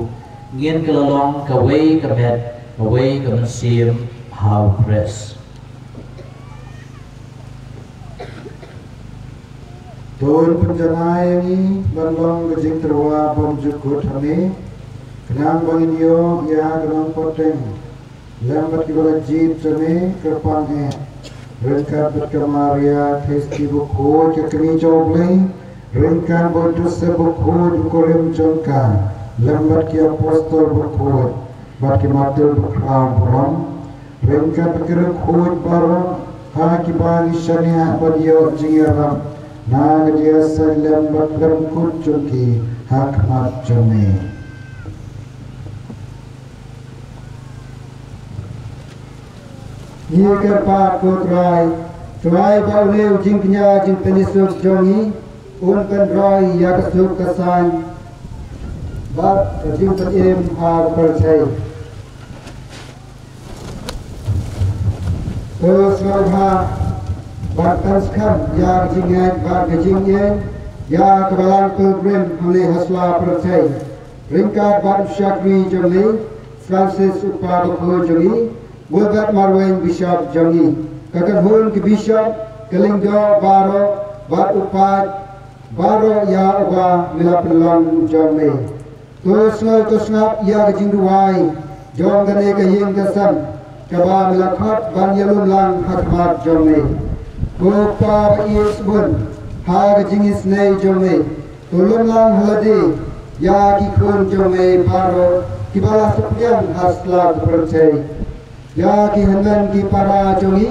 ngin kylla long kawei ka met, kawei ka mynsiem ha u Khrist. To pynjanai ïa ngi ban long ka jingtyrwa bymjukut ha me, khnang ba ngin ïoh ïa ka nongpynteng lem bad kiba la jied da me kyrpang eh, ryngkat bad ka Maria Theisotti bakhuid ka kmie jong U Blei, ryngkat bad u Joseph bakhuid u kurim jong ka, lem bad ki apostol bakhuid bad ki martir bakhraw burom, ryngkat bad ki riewkhuid baroh, ha kiba ngi shaniah ban ïoh jingïarap na ka jingïasaid lem bad khlem kut jong ki ha khmat jong me. Ngi kyrpad, ko Trai, Trai, ba une u jingkñia jingpynïasuk jong ngi un pynroi ïa ka suk ka saiñ bad ka jingpynim ha ka pyrthei. To sngewbha bad pynskhem ïa ka jingngeit bad ka jingïeit ïa ka Balang Pilgrim hangne ha sla pyrthei, ryngkat bad u shakri jong ngi Francis u Kpa Bakhuid jong ngi, Wilbert Marwein Bishop jong ngi, ka kynhun ki bishop, ka lyngdoh baroh bad u paid baroh ïa uba me la pynlong jong me. To sngew to sngap ïa ka jingduwai jong kane ka ïing ka sem kaba me la khot ban ïalum lang ha khmat jong me. Ko Kpa ba ïeit shibun, ha ka jingisynei jong me, to lum lang ha lade ïa ki khun jong me baroh kiba la saphriang ha sla ka pyrthei, ïa ki hynmen ki para jong ngi,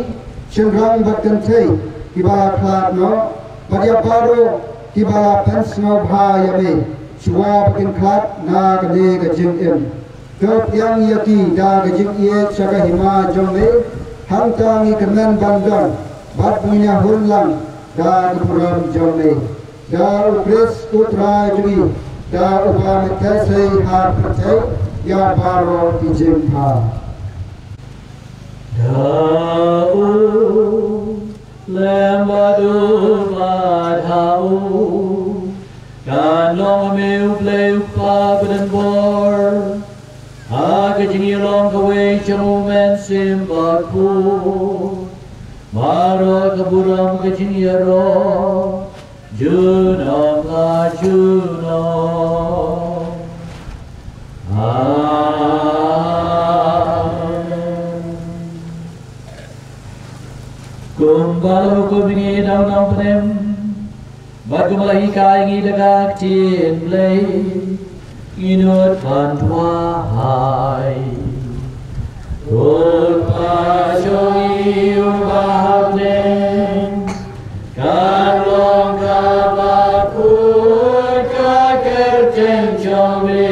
shynrang bad kynthei kiba la khlad noh, bad ïa baroh kiba la pynsngewbha ïa me shuwa ba kin khlad na kane ka jingim. To pdiang ïa ki da ka jingïeit sha ka hima jong me, hangta ngi kyrmen ban don bad ba ngin ïahun lang da ka burom jong me. Da U Khrist U Trai jong ngi, da uba me teh sei ha pyrthei ïa baroh ki jingbha. Da u lem bad u bad ha u, kan long me U Blei U Kpa ba don bor, ha ka jingïalong kawei jong U Mynsiem Bakhuid, baroh ka burom ka jingïaroh junom la junom. Amen. Kumba la hukum ïa ngi da u nongpynim, bad kumba la hikai ïa ngi da ka ktien Blei, ngin nud ban duwai. Ko Kpa jong ngi uba ha bneng, kan long kaba khuid ka kyrteng jong me,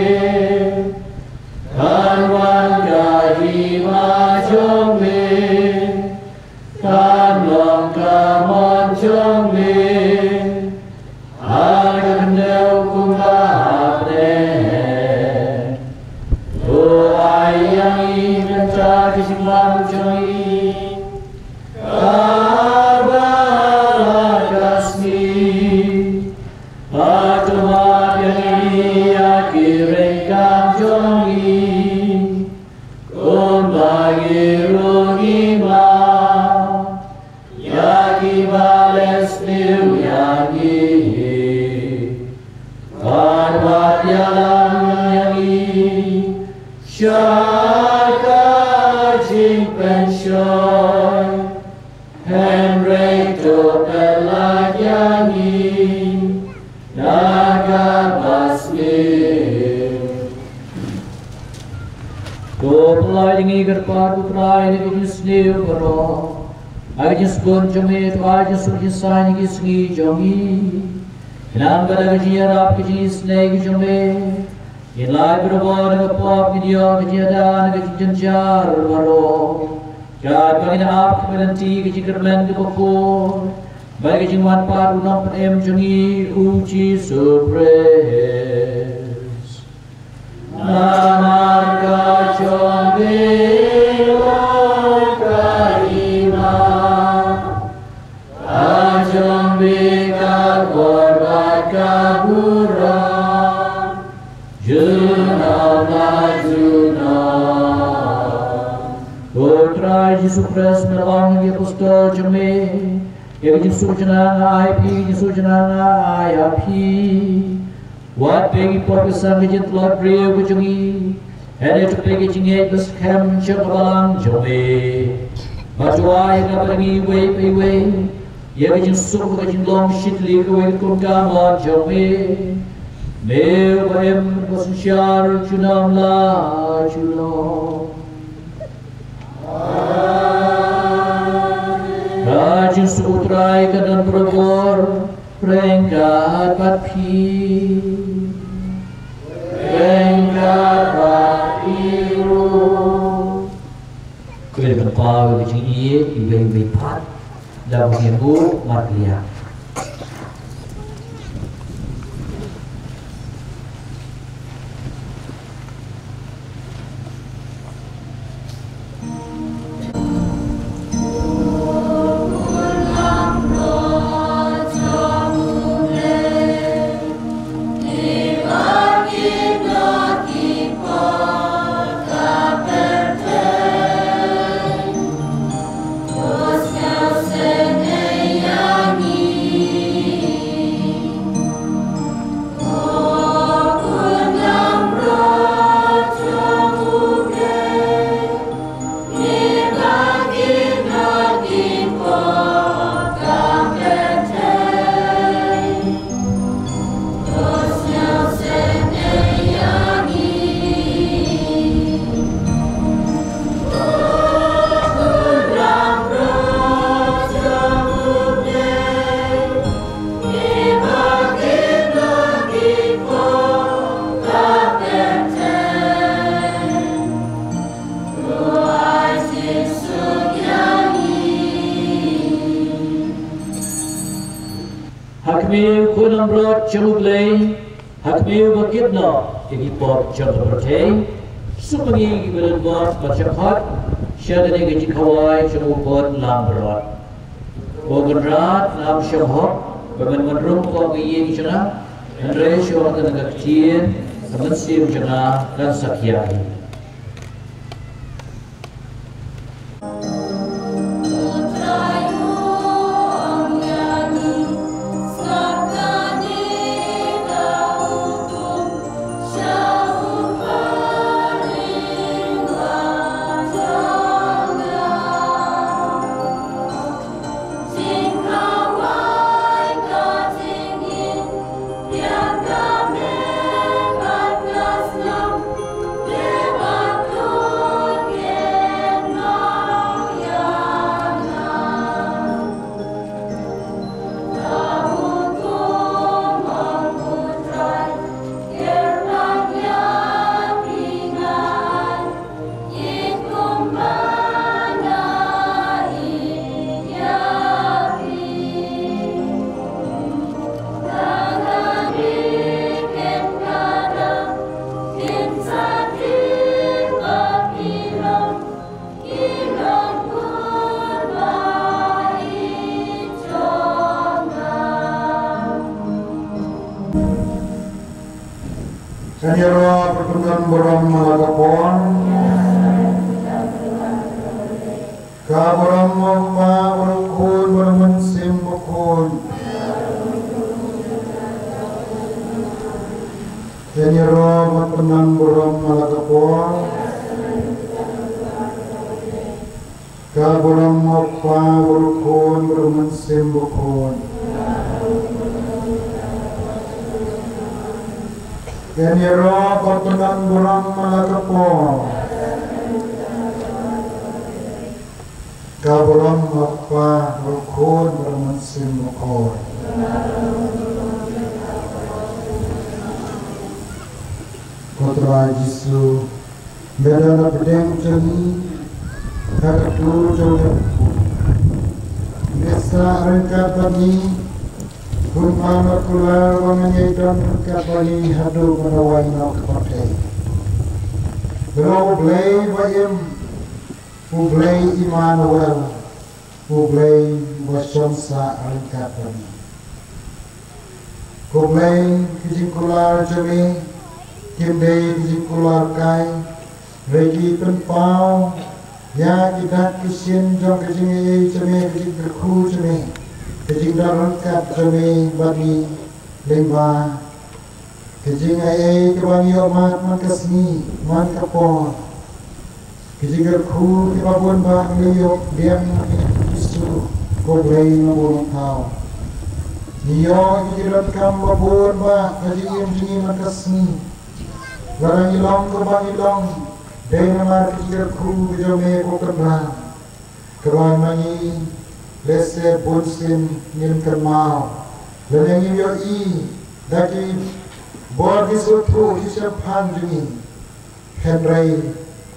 kan wan ka hima jong me, kan long ka mon jong me ha ka khyndew kumba ha bneng. Sha ka jingpynshoi, hynrei to pynlait ïa ngi na ka basniew. To pynlait ïa ngi, ko Trai, na ka jingsniew baroh, ha ka jingsbun jong me to ai jingsuk jingsaiñ ïa ki sngi jong ngi. Khnang ba da ka jingïarap ka jingisynei ka jong me, ngin lait barabor na ka pop, ngin ïoh ka jingïada na ka jingjynjar baroh, katba ngin ap ha ka lynti ka jingkyrmen kaba khuid bad ka jingwan pat U Nongpynim jong ngi, U Jisu Khrist. Namar ka jong me long ka hima, ka jong me ka bor bad ka burom, junom la junom. Ko Trai Jisu Khrist, me la ong ïa ki apostol jong me, ïa ka jingsuk jong nga nga ai ïa phi, ka jingsuk jong nga nga ai ïa phi. Wat peit ïa ki pop ki san ka jingtlot briew ka jong ngi, hynrei to peit ïa ka jingngeit ba skhem jong ka balang jong me. Bad to ai ïa kaba ngi iwei pa iwei ïa ka jingsuk bad ka jinglong shitylli kawei kum ka mon jong me. Me uba im bad synshar junom la junom. Ka jingsuk U Trai kan don barabor ryngkat bad phi. Ryngkat bad phi ruh. Khublei ban pynpaw ïa ka jingïeit iwei iwei pat da ba ngin buh markylliang. Ha khmih, ko Nongbrot jong U Blei, ha khmih ba kit noh ïa ki pop jong ka pyrthei, suk ma ngi kiba don bor bad sha khot sha kane ka jingkhawai jong u Khun Langbrot. Ko Kynrad, ngam shym hok ba men wan rung hapoh ka ïing jong nga, hynrei shu ong tang ka ktien, ka mynsiem jong nga kan sa khia hi. Kan ïaroh ban pynban burom ha la ka por. Ka burom u Kpa, bad u Khun, bad u Mynsiem Bakhuid. Kan ïaroh ban pynban burom ha la ka por. Ka burom u Kpa, bad u Khun, bad u Mynsiem Bakhuid. Ïa ngi ruh ban pynbun burom man la ka por. Ka burom u Kpa, bad u Khun, bad u Mynsiem Bakhuid. Ko Trai Jisu, me don hapdeng jong ngi, ha ka dur jong ka kyrkhu. Me sah ryngkat bad ngi, kumba me kular ba men ïai don ryngkat bad ngi haduh ban da wai noh ka pyrthei. Ba U Blei ba im, U Blei Immanuel, U Blei uba shong sah ryngkat bad ngi. Ko Blei, ki jingkular jong me kim dei ki jingkular kai, hynrei ki pynpaw ïa ki dak ki shin jong ka jingaiei jong me, ka jingkyrkhu jong me, ka jingdon ryngkat jong me bad ngi lyngba ka jingaiei kaba ngi ïoh mad man ka sngi, man ka por. Ki jingkyrkhu kiba bun ba ngi ïoh biang na ka Jisu, ko Blei nongbuh nongthaw. Ngi ïoh ïa ki jingdonkam ba bun ba ha ka jingim jong ngi man ka sngi. Lada ngi long kumba ngi long, dei namar ki jingkyrkhu ki jong me, ko Kynrad. Kaba ma ngi lehse bunsien ngim kynmaw lane ngim ïohi da ki bor ki sngewthuh ki shemphang jong ngi. Hynrei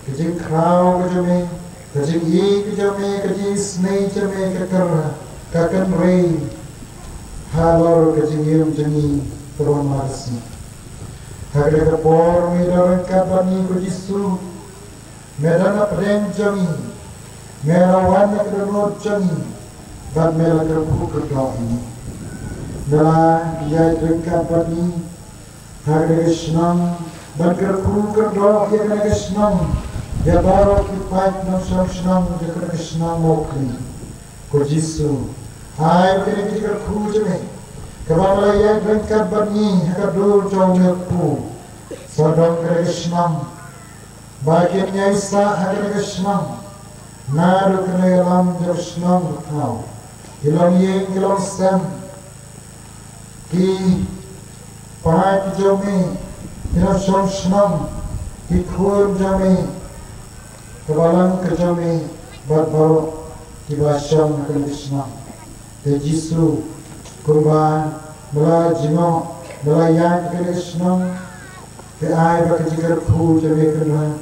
ka jingkhraw ka jong me, ka jingïeit ka jong me, ka jingisynei jong me ka kynra, ka kynrei halor ka jingim jong ngi tyrwa ma ka sngi. Ha kane ka por me don ryngkat bad ngi ko Jisu. Me don hapdeng jong ngi, me la wan na ka dohnud jong ngi, bad me la kyrkhu kyrdoh ïa ngi. Me la ïaid ryngkat bad ngi ha kane ka shnong, bad kyrkhu kyrdoh ïa kane ka shnong, ïa baroh ki paid nongshong shnong jong kane ka shnong Mawkhlieh. Ko Jisu, ai ba kine ki jingkyrkhu jong me, kaba me la ïaid ryngkat bad ngi ha ka dur jong u Mynkpu, sawdong kane ka shnong, ba kin ïaisah ha kane ka shnong naduh kane ka ïalam jong ka shnong ka thaw, ki longïing ki longsem, ki paid ki jong me, ki nongshong shnong, ki khun jong me, ka balang ka jong me, bad baroh kiba shong ha kane ka shnong. Te Jisu, kumba me la jngoh, me la ïaid ha kane ka shnong, te ai ba ka jingkyrkhu jong me Kynrad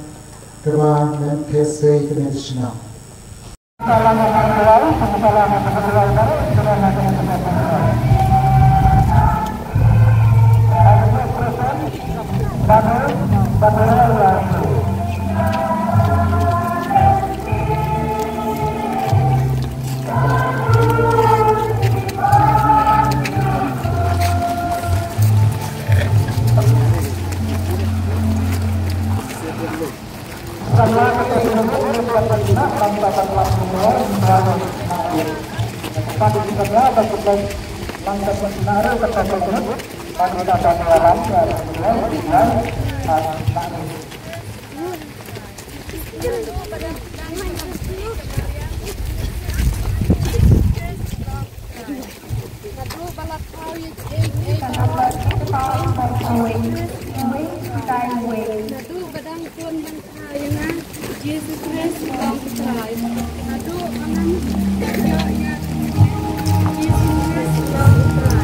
kaba men pynshai kane ka shnong. Naduh ba la thaw ïa kiei kiei, naduh ba dang bun ban thaw ïa nga, Jisu Khrist u long u Trai. Naduh ba ngan ïoh ïa Jisu Khrist u long u Trai.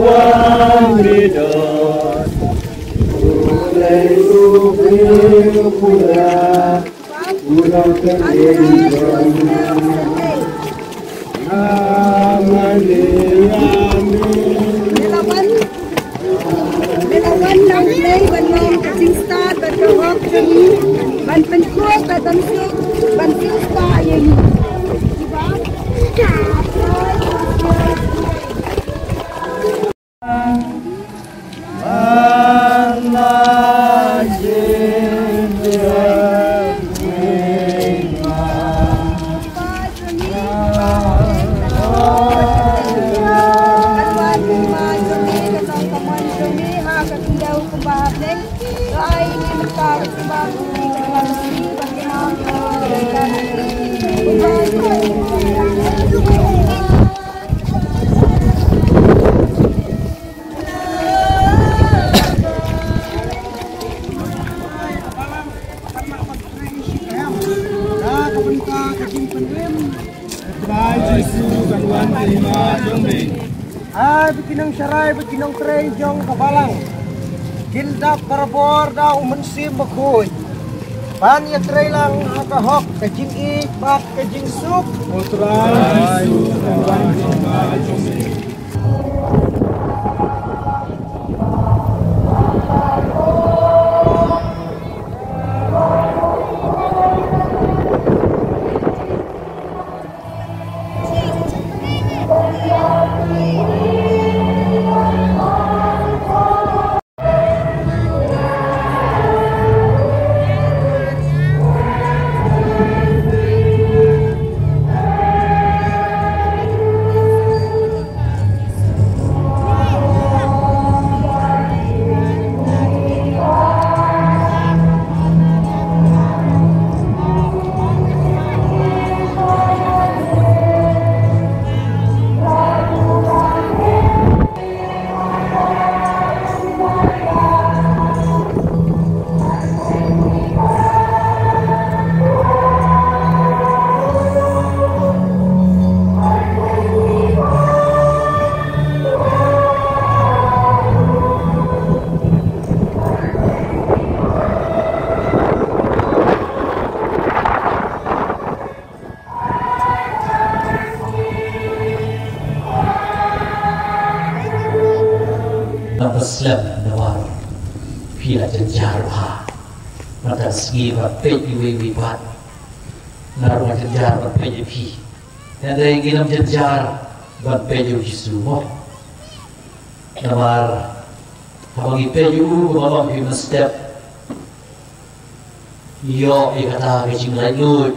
Ngi la wan, ngi la wan nang lei ban long ka jingstad bad ka hok jong ngi, ban pynkhuid bad ban siew, ban siew stad ïa ngi. Trai Jisu kan wan ha hima jong me. Ai ba ki nongsharai, ba ki nongtrei jong ka balang kin dap barabor da u Mynsiem Bakhuid ban ïatrei lang ha ka hok, ka jingïeit bad ka jingsuk. O Trai Jisu kan wan ha hima jong me. Nang slem namar phi la jynjar bha. Mynta sngi ban peit iwei iwei pat. Nga ruh nga jynjar ban peit ïa phi. Hynrei ngin ym jynjar ban peit ïa u Jisu mo. Namar haba ngi peit ïa u, ba long phi mynstep. Ïoh ïa kata ka jinglaitluid,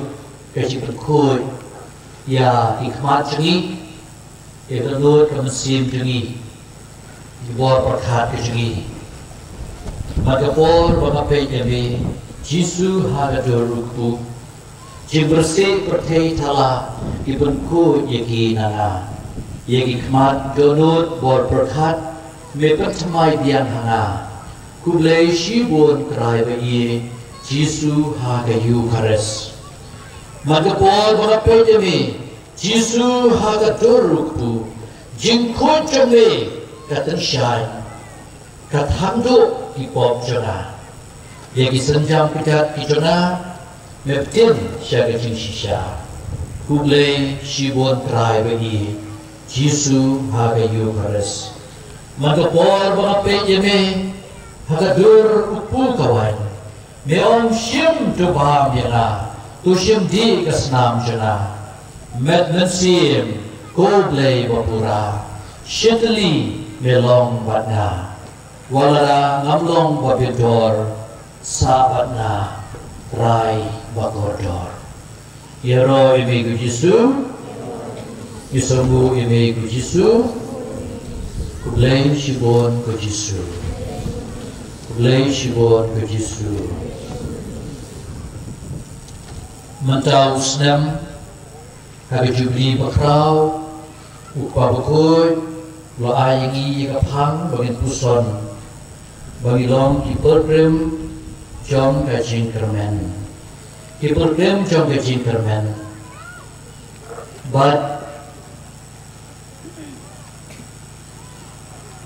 ka jingpynkhuid ïa ki khmat jong ngi, ïa ka dohnud ka mynsiem jong ngi, ïa ka bor pyrkhat ka jong ngi. Bad ka por ba nga peit ïa me, Jisu, ha ka dur u kpu, jingpyrshah pyrthei thala ki pynkhuid ïa ki na nga. Ïa ki khmat, dohnud, bor pyrkhat me pynthymmai biang ha nga. Khublei shibun Trai ba ïeit, Jisu ha ka Eukharist. Man ka por ba nga peit ïa me, Jisu ha ka dur u kpu, jingkhuid jong me ka tyngshaiñ, ka thangduh ki pop jong nga. Ïa ki synjam kjat ki jong nga me pyntin sha ka jingshisha. Khublei shibun Trai ba ïeit, Jisu ha ka Eukharist. Man ka por ba nga peit ïa me ha ka dur u kpu ka waiñ, me ong, shim to bam ïa nga, to shim dih ka snam jong nga. Met mynsiem, ko Blei ba pura, shitylli me long bad nga. Wat lada ngam long ba bit dor, sah bad nga, Trai ba kordor. Ïaroh ïa me ko Jisu. Ïasngewbha ïa me ko Jisu. Khublei shibun ko Jisu. Khublei shibun ko Jisu. Mynta u snem, ha ka Jubili bakhraw, u Kpa Bakhuid u la ai ïa ngi ïa ka phang ba ngin puson, ba ngin long ki pilgrim jong ka jingkyrmen. Ki pilgrim jong ka jingkyrmen. Bad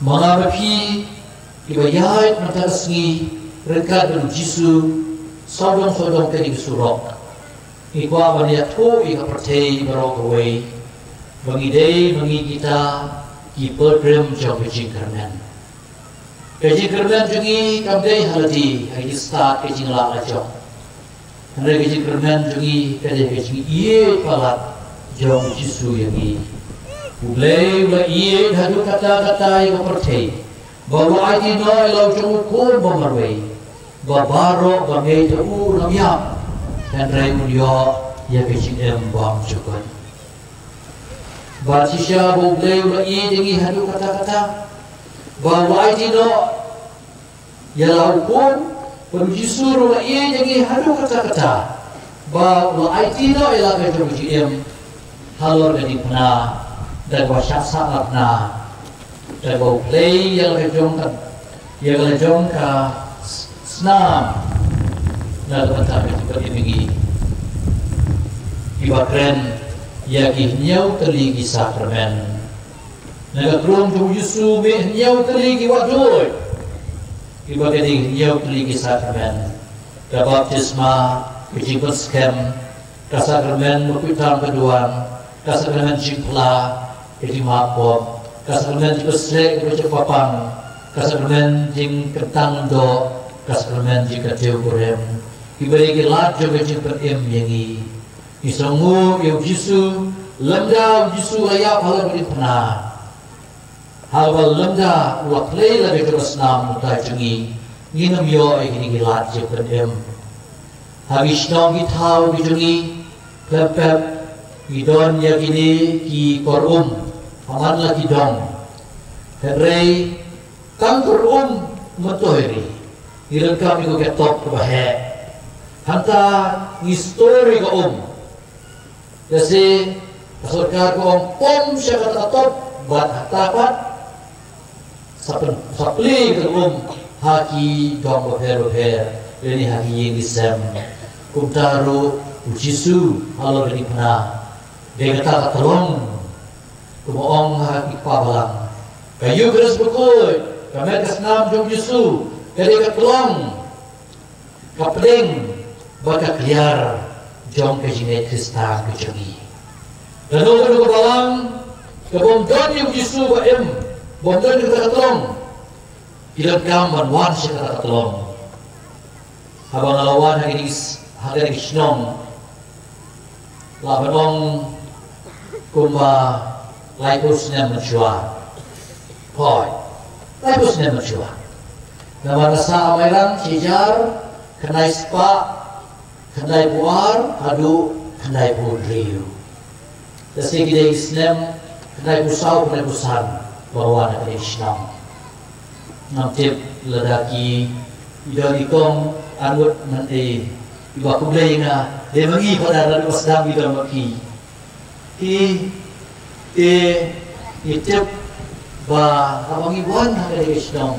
Ma nga ma phi, kiba ïaid mynta ka sngi ryngkat bad u Jisu sawdong sawdong ka dei ka surok. Ngi kwah ban ïathuh ïa ka pyrthei baroh kawei ba ngi dei ma ngi kita ki pilgrim jong ka jingkyrmen. Ka jingkyrmen jong ngi kam dei ha lade ha ki stad ka jinglah la jong. Hynrei ka jingkyrmen jong ngi ka dei ka jingïeit palat jong u Jisu ïa ngi. U Blei u la ïeit haduh katta katta ïa ka pyrthei ba u la aiti noh ïa la u jong u khun ba marwei, ba baroh ba ngeit ha u un ym ïap, hynrei un ïoh ïa ka jingim bym jukut. Bad shisha ba u Blei u la ïeit ïa ngi haduh katta katta ba u la aiti noh ïa la u khun, bad u Jisu ruh u la ïeit ïa ngi haduh katta katta ba u la aiti noh ïa la ka jong ka jingim halor ka diengphna, da kaba shah sahnarphna, da kaba u Blei ïa la ka jong ka, ïa la ka jong ka s-, snam na ka bynta ka jingpynim ïa ngi kiba kren ïa ki hynñiew tylli ki sakramen. Na ka krung jong u Jisu mih hynñiew tylli ki wahduid kiba ka dei hynñiew tylli ki sakramen: ka baptisma, ka jingpynskhem, ka sakramen bakhuid tam ka duwan, ka sakramen jingphla, ka jingmap pop, ka sakramen jingpynshlur ka jingpapang, ka sakramen jingkyntang doh, ka sakramen jingkyntiew kurim. Kiba dei ki lad jong ka jingpynim ïa ngi. Ngi sngewnguh ïa u Jisu, lymda u Jisu u la ïap halor ka diengphna, haba lymda u la khlei la ka jong ka snam, uta jong ngi ngin ym ïoh ïa kine ki lad jingpynim. Ha ki shnong ki thaw ki jong ngi khlem pep ngi don ïa kine ki kor um ha man la ki dong. Hynrei tang kor um myntoi ri ngi donkam ïa ka top kaba heh. Hangta ngi store ïa ka um. Lehse ka sorkar ka ong pom sha kata ka top, bad hangta pat sa plie, sa plie ïa ka um ha ki dong bapher bapher lane ha ki ïing ki sem. Kumta ruh u Jisu halor ka diengphna, dei kata ka tlong. Kumba ong ha ki kpa balang, ka Eukharist bakhuid, ka met ka snam jong u Jisu, ka dei ka tlong, ka pdeng bad ka kliar jong ka jingngeit Khristan ka jong ngi. Kano kano ka balang kaba ym don ïa u Jisu ba im, ba ym don ïa kata ka tlong, ki donkam ban wan sha kata ka tlong. Haba nga la wan ha kane ka s-, ha kane ka shnong, lah ban ong kumba laiphew snem mynshuwa. Hooid, laiphew snem mynshuwa. Namar nga sah ha Mairang shi hajar khyndai spah khyndaiphew ar haduh khyndaiphew hynriew. Te shi ki dei ki snem khyndaiphew saw, khyndaiphew san ba nga wan ha kane ka shnong. Ngam tip lada ki, i don i kong arngut mynta iba khublei ïa nga, dei ma ngi pat, lada ba sdang i don ma ki. Ki, te ngi tip ba haba ngi wan ha kane ka shnong,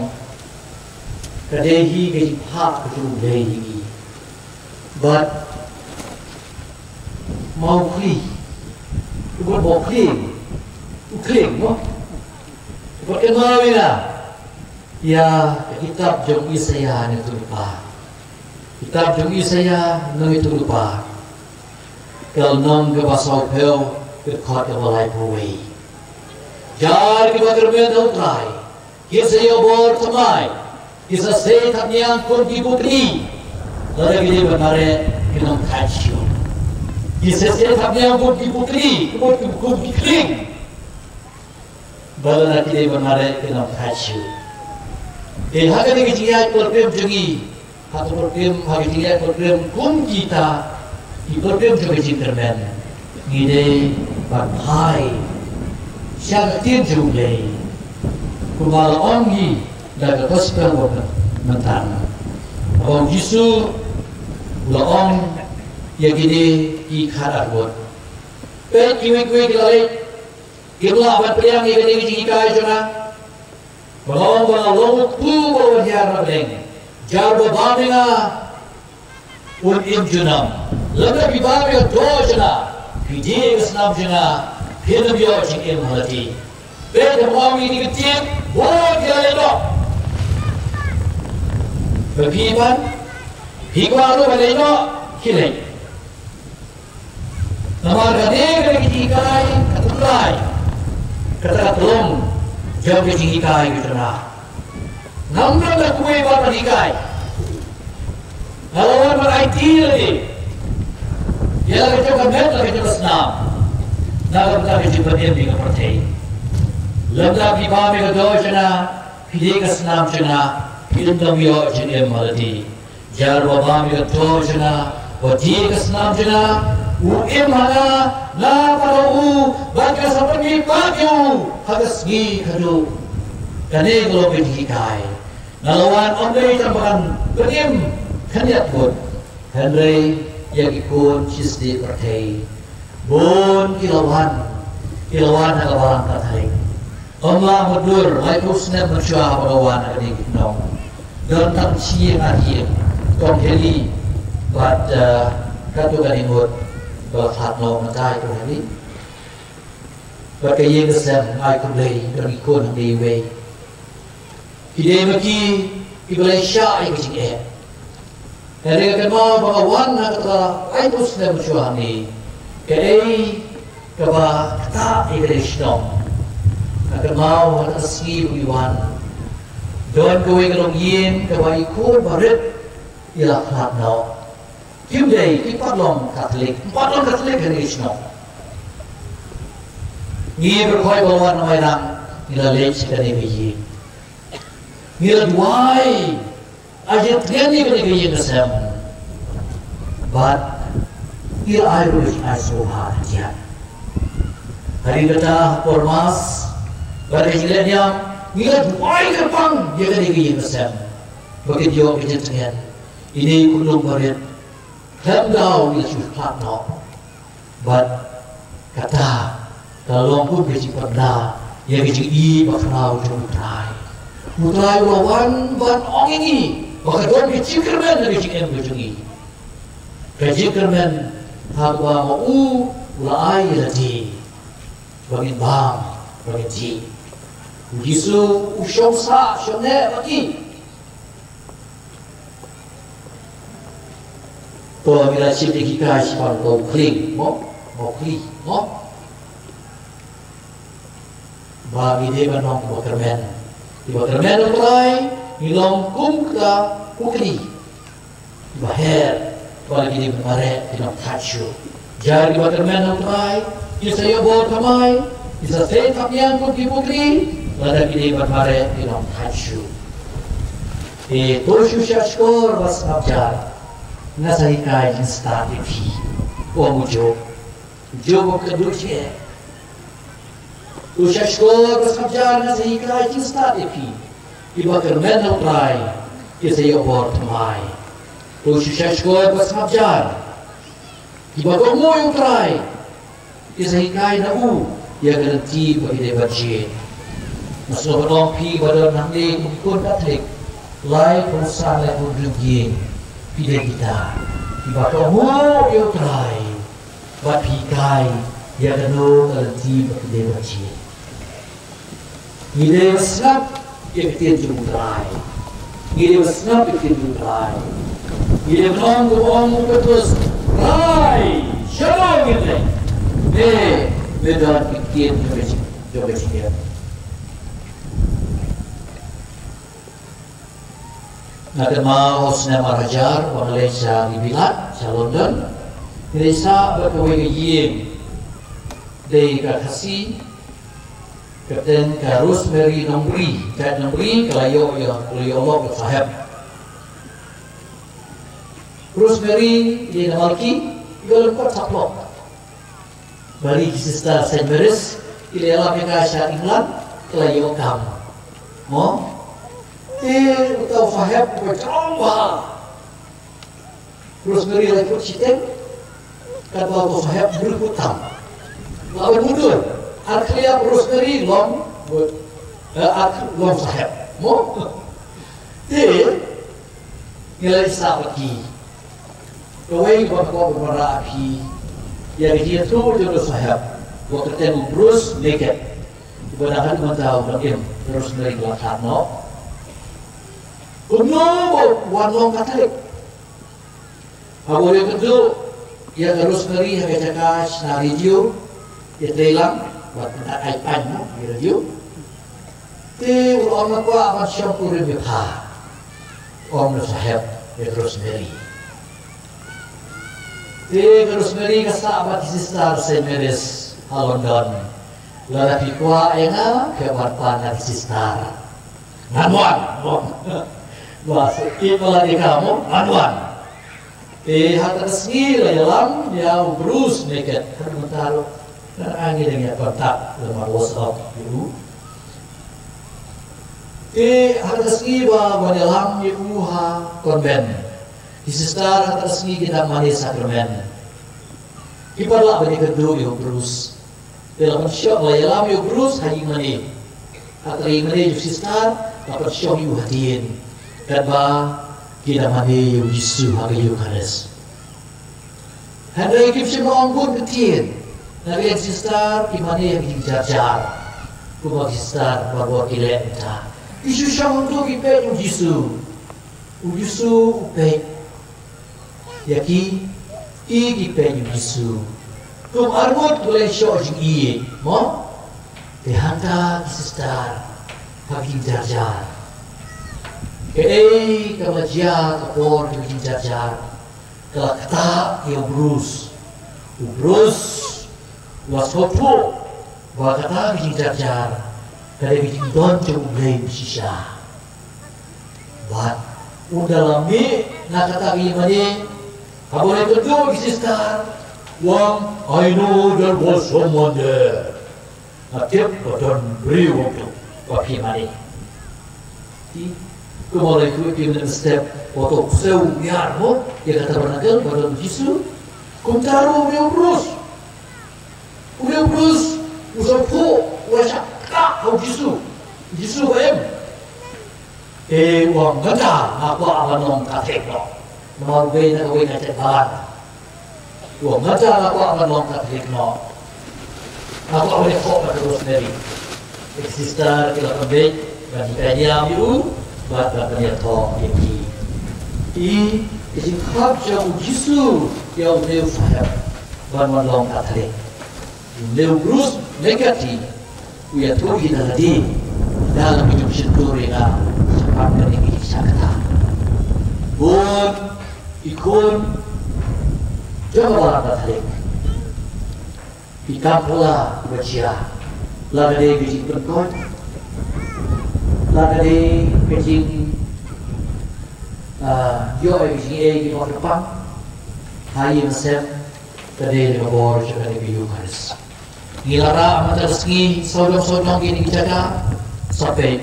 ka dei hi ka jingphah ka jong U Blei ïa ngi. Bad ma u khlieh, u bad ma u khlieh, u khlieh mo, u bad kynmaw ïa nga ïa ka kitab jong Isaïah, nongïathuhlypa. Kitab jong Isaïah, nongïathuhlypa, ka lynnong kaba sawphew, ka dkhot kaba laiphew wei. Jar kiba kyrmen ha U Trai, ki sa ïoh bor thymmai. Ki sa sei thapniang kum ki pukni, lada ki dei ban mareh kin ym thait shuh. Ki sa sei thapniang kum ki pukni, kum ki, kum ki khlieh, ba lada ki dei ban mareh kin ym thait shuh. Te ha kane ka jingïaid pyrthei jong ngi, ha ka pyrthei, ha ka jingïaid pyrthei kum kita ki pyrthei jong ka jingkyrmen, ngi dei ban phai sha ka ktien jong U Blei, kumba la ong hi da ka gospel ba mynta. Haba U Jisu u la ong ïa kine ki khatar ngut, peit kiwei kiwei ki la leit, kim lah ban pdiang ïa kane ka jinghikai jong nga. Ba nga ong ba nga long u kpu ba la wan hiar na pdeng. Jar ba bam ïa nga un im junom. Lada phi bam ïa ka doh jong nga, phi die ïa ka snam jong nga, phin ym ïoh jingim ha lade. Peit, da ong ïa ki ktien, bun ki la leit noh. Ba phi pat, phi kwah ruh ban leit noh, ki leit. Namar kane ka dei ka jinghikai ka tynrai, kata ka tlong jong ka jinghikai ka jong nga. Ngam don da kawei pat ban hikai. Nga la wan ban aiti lade ïa la ka jong ka met, la ka jong ka snam, na ka bynta ka jingpynim ïa ka pyrthei. Lymda phi bam ïa ka doh jong nga, phi die ka snam jong nga, phin ym ïoh jingim ha lade. Jar ba bam ïa ka doh jong nga, ba die ka snam jong nga, u im ha nga, nga pat ha u, bad nga sa pynmih pat ïa u ha ka sngi khatduh. Kane ka long ka jinghikai. Nga la wan ym dei tang ban pynim khyndiat ngut, hynrei ïa ki khun shisneiñ pyrthei. Bun ki la wan, ki la wan ha ka balang Katholik. Ym lah mutdur, laiphew snem mynshuwa ba ka wan ha kane ka shnong. Don tang shi ïing ar ïing, Kong Heli bad, eh, katto katne ngut ba la khlad noh. Mynta i Kong Heli bad ka ïing ka sem, ai khublei, don ki khun hangne iwei. Ki dei ma ki kiba la ïashah ïa ka jingeh. Hynrei nga kynmaw ba nga wan ha kata ka laiphew snem shuwa hangne, kaei kaba ktah ïa kane ka shnong. Nga kynmaw ha kata ka sngi ba ngi wan, don kawei ka longïing kaba i khun barit i la khlad noh. Kim dei, kim pat long Katholik, kim pat long Katholik ha kane ka shnong. Ngi baroh kiba wan na Mairang ngi la leit sha kane ka ïing. Ngi la duwai ai jingtngen ïa kane ka ïing ka sem. Bad ngi la ai ruh, ai sngewbha ïa. Hadien kata ha por Mass bad ka jingleh niam, ngi la duwai kyrpang ïa kane ka ïing ka sem ba kin ïoh ka jingtngen. Ine i khunlung barit, khlem daw ngi la shu khlad noh. Bad kata ka long kum ka jingpynda ïa ka jingïeit bakhraw jong U Trai. U Trai u la wan ban ong ïa ngi ba ka don ka jingkyrmen ha ka jingim ka jong ngi. Ka jingkyrmen ha kaba ma u u la ai ïa lade ba ngin bam, ba ngin jied. U Jisu u shong sah shong neh bad ki. To ngi la shim ïa ki kai shaphang uta u khlieh, mo? Mo khlieh, mo? Ba ngi dei ban long kiba kyrmen. Kiba kyrmen U Trai, ngi long kum ka pukri. Kiba her, ba lada ki dei ban mareh kin ym thait shuh. Jar kiba kyrmen U Trai ki sa ïoh bor thymmai, ki sa sei thapniang kum ki pukri, lada ki dei ban mareh kin ym thait shuh. Te to shu shahshkor ba sngap jar, nga sa hikai jingstad ïa phi, ong u Job. Job u kynduh seh. To shahshkor ba sngap jar, nga sa hikai jingstad ïa phi. Kiba kyrmen U Trai ki sa ïoh bor thymmai. To shu shahshkor ba sngap jar. Kiba kohnguh ïa U Trai ki sa hikai na u ïa ka lynti ba ki dei ban jied. Nga sngewbha ban ong phi ba don hangne kum ki khun Katholik, laiphew san, laiphew hynriew ïing, phi dei kita kiba kohnguh ïa U Trai. Bad phi hikai ïa kano ka lynti ba phi dei ban jied. Ngi dei ban sngap ïa ka ktien jong U Trai. Ngi dei ban sngap ïa ka ktien jong U Trai. Ngi dei ban ong kumba ong u Petrus, Trai, shano ngin leit? Me, me don ka ktien jong ka jing, jong ka jingim. Nga kynmaw ha u snem ar hajar, ba nga leit sha Ribilat, sha London. Nga leit sah bad kawei ka ïing, dei ka Khasi, ka kyrteng ka Rosemary Nongbri, ka Nongbri, ka la ïoh, ïoh, ka la ïoh lok ïa u sahep. Rosemary, dei na Malki, ka la ïoh lok. Bad ki sister Saint Mary's ki la ïalap ïa ka sha England, ki la ïoh kam. Mo? Te uta u sahep u ba jam bha. Rosemary la put shiteng, katba uta u sahep briew put tam. La ban mudui, ar khlieh Rosemary long, eh, ar long sahep. Mo? Te ngi la ïasah bad ki. Kawei kaba nga kwah ban wanrah ïa phi ïa ka jingïathuh jong u sahep, ba kyrteng u Bruce Naked. Ba dang haduh mynta u dang im, Rosemary ka la thad noh. Kumno ba wan long Katholik? Haba u ïakynduh ïa ka Rosemary ha ka jaka shna radio, ïatrei lang bad ka ai pain noh ïa radio. Te u la ong nga kwah ban shong kurim ïa pha. Ong u Saheb ïa ka Rosemary. Te ka Rosemary ka sah bad ki sister Saint Mary's ha London. Lada phi kwah ïa nga, phi hap ban pan na ki sister. Ngan wan. Ba sa ïeit palat ïa ka mo, ngan wan. Te ha kata ka sngi la ïalam ïa u Bruce Naked. Haduh mynta ruh ngan ai, ngi dang ïa contact namar WhatsApp ïa u. Te ha kata ka sngi ba, ba ïalam ïa u ha convent. Ki sister ha kata ka sngi ki dang mane sakramen. Ki pat lah ban ïakynduh ïa u Bruce. Te la pynshoh, la ïalam ïa u Bruce ha ïingmane. Ha ka ïingmane jong u sister, la pynshoh ïa u hadien. Katba ki dang mane ïa u Jisu ha ka Eucharist. Hynrei kim shym la ong bun ktien. Na ka liang sister ki mane ha ka jingjarjar. Kumba ki sister baroh ki leh mynta. Ki shu shong hangto ki peit ïa u Jisu. U Jisu u peit ïa ki, ki, ki peit ïa u Jisu. Kum arngut ba la shoh jingïeit, mo? Te hangta ki sister ha ka jingjarjar. Kaei kaba la jia ka por ka jingjarjar? Ka la ktah ïa u Bruce. U Bruce u la sngewthuh ba kata ka jingjarjar ka dei ka jingdon jong U Blei shisha. Bad ynda la mih na kata ka ïingmane, haba la ïakynduh ïa ki sister, u ong, "I know there was someone there." Nga tip ba don briew hangto ba phi mane. Ki, kumba la ïathuh ïa ki mynstep, ba to ksew ïar mo ïa ka tabernacle ba don u Jisu. Kumta ruh u Bruce. U Bruce u sngewthuh, u la shah ktah ha u Jisu. U Jisu ba im. Te u ong, "Mynta nga kwah ban long Katholik noh." Namar u dei na kawei ka jaitbhalang. U ong, "Mynta nga kwah ban long Katholik noh. Nga kwah ban ïakhoh bad ka Rosemary." Te ki sister ki la pynbeit ban ïaid ïa u bad ban pynïathoh ïa ki. Te ka jingkhap jong u Jisu ïa une u Saheb ban wan long Katholik. Une u Bruce Naked hi u ïathuh hi da lade, da la ki jong shyntur ïa nga shaphang kane ka jingshah ktah. Bun ki khun jong ka balang Katholik ki kam pula ba jia, la ka dei ka jingpynkoit, la ka dei ka jing, ah, ïoh ïa ka jingaiei kiba kyrpang ha ïing ha sem. Ka dei ka bor jong kane ka Eucharist. Ngi la rah mynta ka sngi sawdong sawdong kine ki jaka, sa peit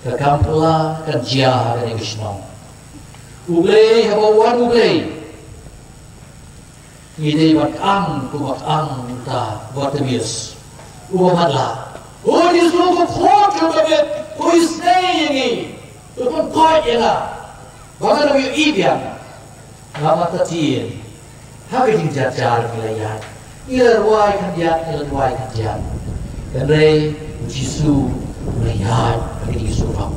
ka kam pula kan jia ha kane ka shnong. U Blei, haba wan U Blei, ngi dei ban kyang kumba kyang uta Bartimaeus uba matlah. "Ko Jisu, ko Khun jong Dabid, ko isynei ïa ngi, to pynkoit ïa nga ba ngan ïohi biang." Nga mata tien ha ka jingjarjar ngi la ïaid, ngi la rwai khyndiat, ngi la rwai khyndiat. Hynrei u Jisu u la ïaid ha ka jingsngewthuh.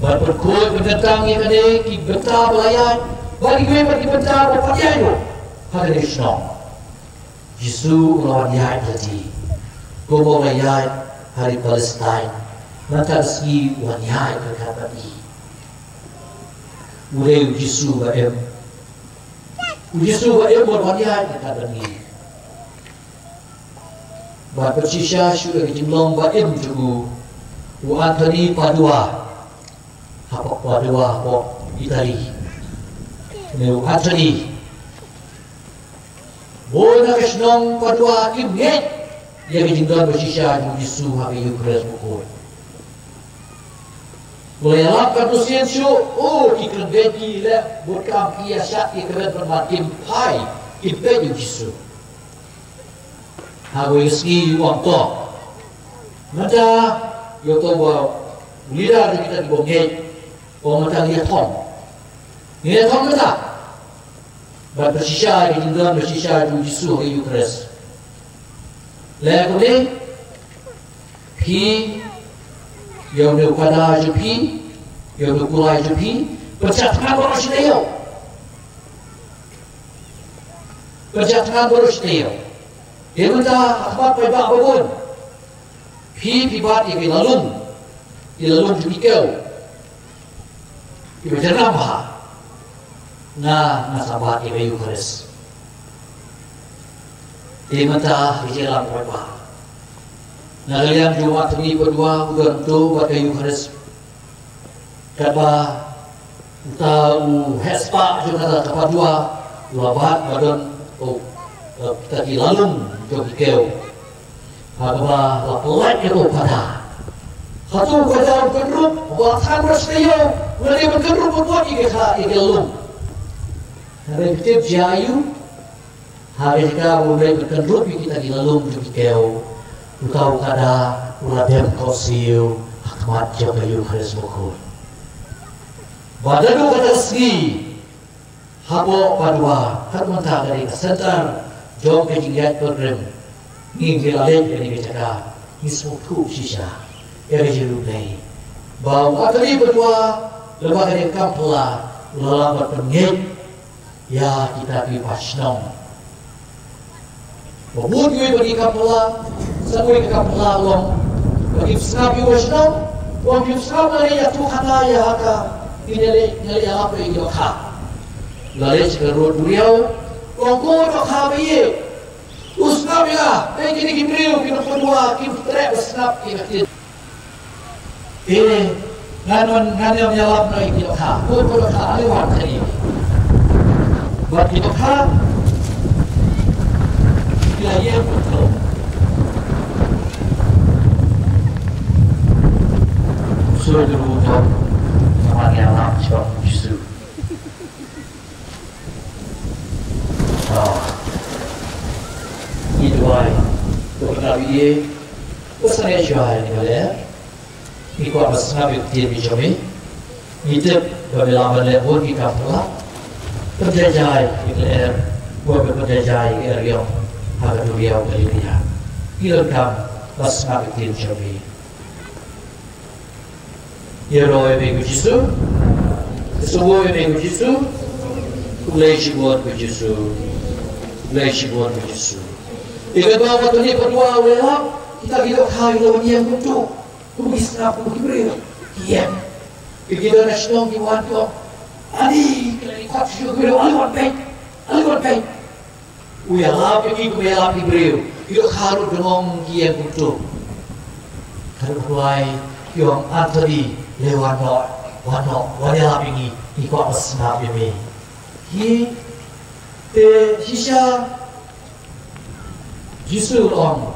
Bad pynkhuid pynkyntang ïa kane ki bynta ba la ïaid bad kiwei pat ki bynta ba pat ïaid ruh ha kane ka shnong. Jisu u la wan ïaid lade. Kumba u la ïaid ha ri Palestine, mynta ka sngi u wan ïaid ryngkat bad ngi. U dei u Jisu ba im. U Jisu ba im u wan ïaid ryngkat bad ngi. Bad pynshisha shuh ïa ka jinglong ba im jong u, u Anthony Padua. Hapoh Padua, hapoh Italy. Une u Anthony. Bun na ka shnong Padua kim ngeit ïa ka jingdon ba shisha jong u Jisu ha ka Eucharist bakhuid. U la ïalap katto sien shuh, oh, ki kren beiñ ki leh bun kam, ki ïaishah, ki kren beiñ, kim phai, kim peit ïa u Jisu. Ha kawei ka sngi u ong, to, mynta ïa uto uba u leader jong kita kiba ngeit, u ong mynta ngi ïathong. Ngi ïathong mynta ban pynshisha ïa ka jingdon ba shisha jong u Jisu ha ka Eucharist. Leh kumne, Phi, ïa une u kada jong phi, ïa une u kulai jong phi, pynjah thngan baroh shi taïew. Pynjah thngan baroh shi taïew. Te mynta ha khmat paidbah babun, phi, phi bat ïa ki lalum, ki lalum jong ki kew. Kiba jyrngam bha. Nga, nga sa bat ïa ka Eukharist. Te mynta ha ka jingïalang paidbah, na ka liang jong u Anthony Padua u don to bad ka Eukharist. Katba uta u heh spah jong kata ka Padua u la bat ba don to, eh, kita ki lalum jong ki kew. Ha kaba la pynlait ïa u kada. Hato u kada u kynrup, ba than ba sdei ïa u, u la dei ban kynrup ban bot ïa ka, ïa ka lalum. Hynrei phi tip jia ïa u, ha ka jaka ba u dei ban kynrup ïa kita ki lalum jong ki kew, uta u kada u la dem khohsiew ha khmat jong ka Eukharist Bakhuid. Ba naduh kata ka sngi, hapoh Padua, kat mynta ka dei ka center jong ka jingïaid pilgrim, ngi, ngi la leit kane ka jaka, ngi sngewthuh shisha ïa ka jingïaid. Ba u Anthony Padua, lyngba kane ka kam phylla, u la lah ban pynngeit ïa kita kiba shnong. Ba bun kiwei pat ki kam phylla, sa kawei ka kam phylla long ba kim sngap ïa u shnong, ba kim sngap, nga leit ïathuh khana ïa ka, nga leit, nga leit ïalap ïa ki dohkha. La leit sha ka rud duriaw, u ong, ko dohkha ba ïeit, to sngap ïa nga, dei kine ki briew ki nongpynduh kim treh ban sngap ïa ka ktien. Eh, ngan wan, ngan ïa ïalap noh ïa ki dohkha. Ko, ko dohkha, ale wan kane. Bad ki dohkha ki la ïeng kumto. Shu duru jong, ngan ïalap jong Jisu. Ah. Ngi duwai, ko kynrad ïa, ko sangeh shuwa ïa kane ka lyer. Ngi kwah ban sngap ïa ka ktien jong me. Ngi tip ba me lah ban leh bun ki kam phylla. Pynjaijai ïa ka lyer, ba me pynjaijai ïa ka eriong ha ka duriaw Galilea. Ngi donkam ban sngap ïa ka ktien jong me. Ïaroh ïa me ko Jisu. Ïasngewbha ïa me ko Jisu. Khublei shibun ko Jisu. Khublei shibun ko Jisu. Ïa kaba u Anthony Padua u la ïalap, kita ki dohkha ki la wan ïeng kumto. Kum ki sngap, kum ki briew ki ïeng. Ki, ki don na shnong ki wan ki ong, ani, ki la dei khot shuh ki briew, ale wan peit, ale wan peit. U ïalap ïa ki kum u ïalap ïa ki briew. Ki dohkha ruh dang ong ki ïeng kumto. Ka ruh duwai ki ong, Anthony, le wan noh, wan noh, wan ïalap ïa ngi, ngi kwah ban sngap ïa me. Hi, te shisha Jisu u ong,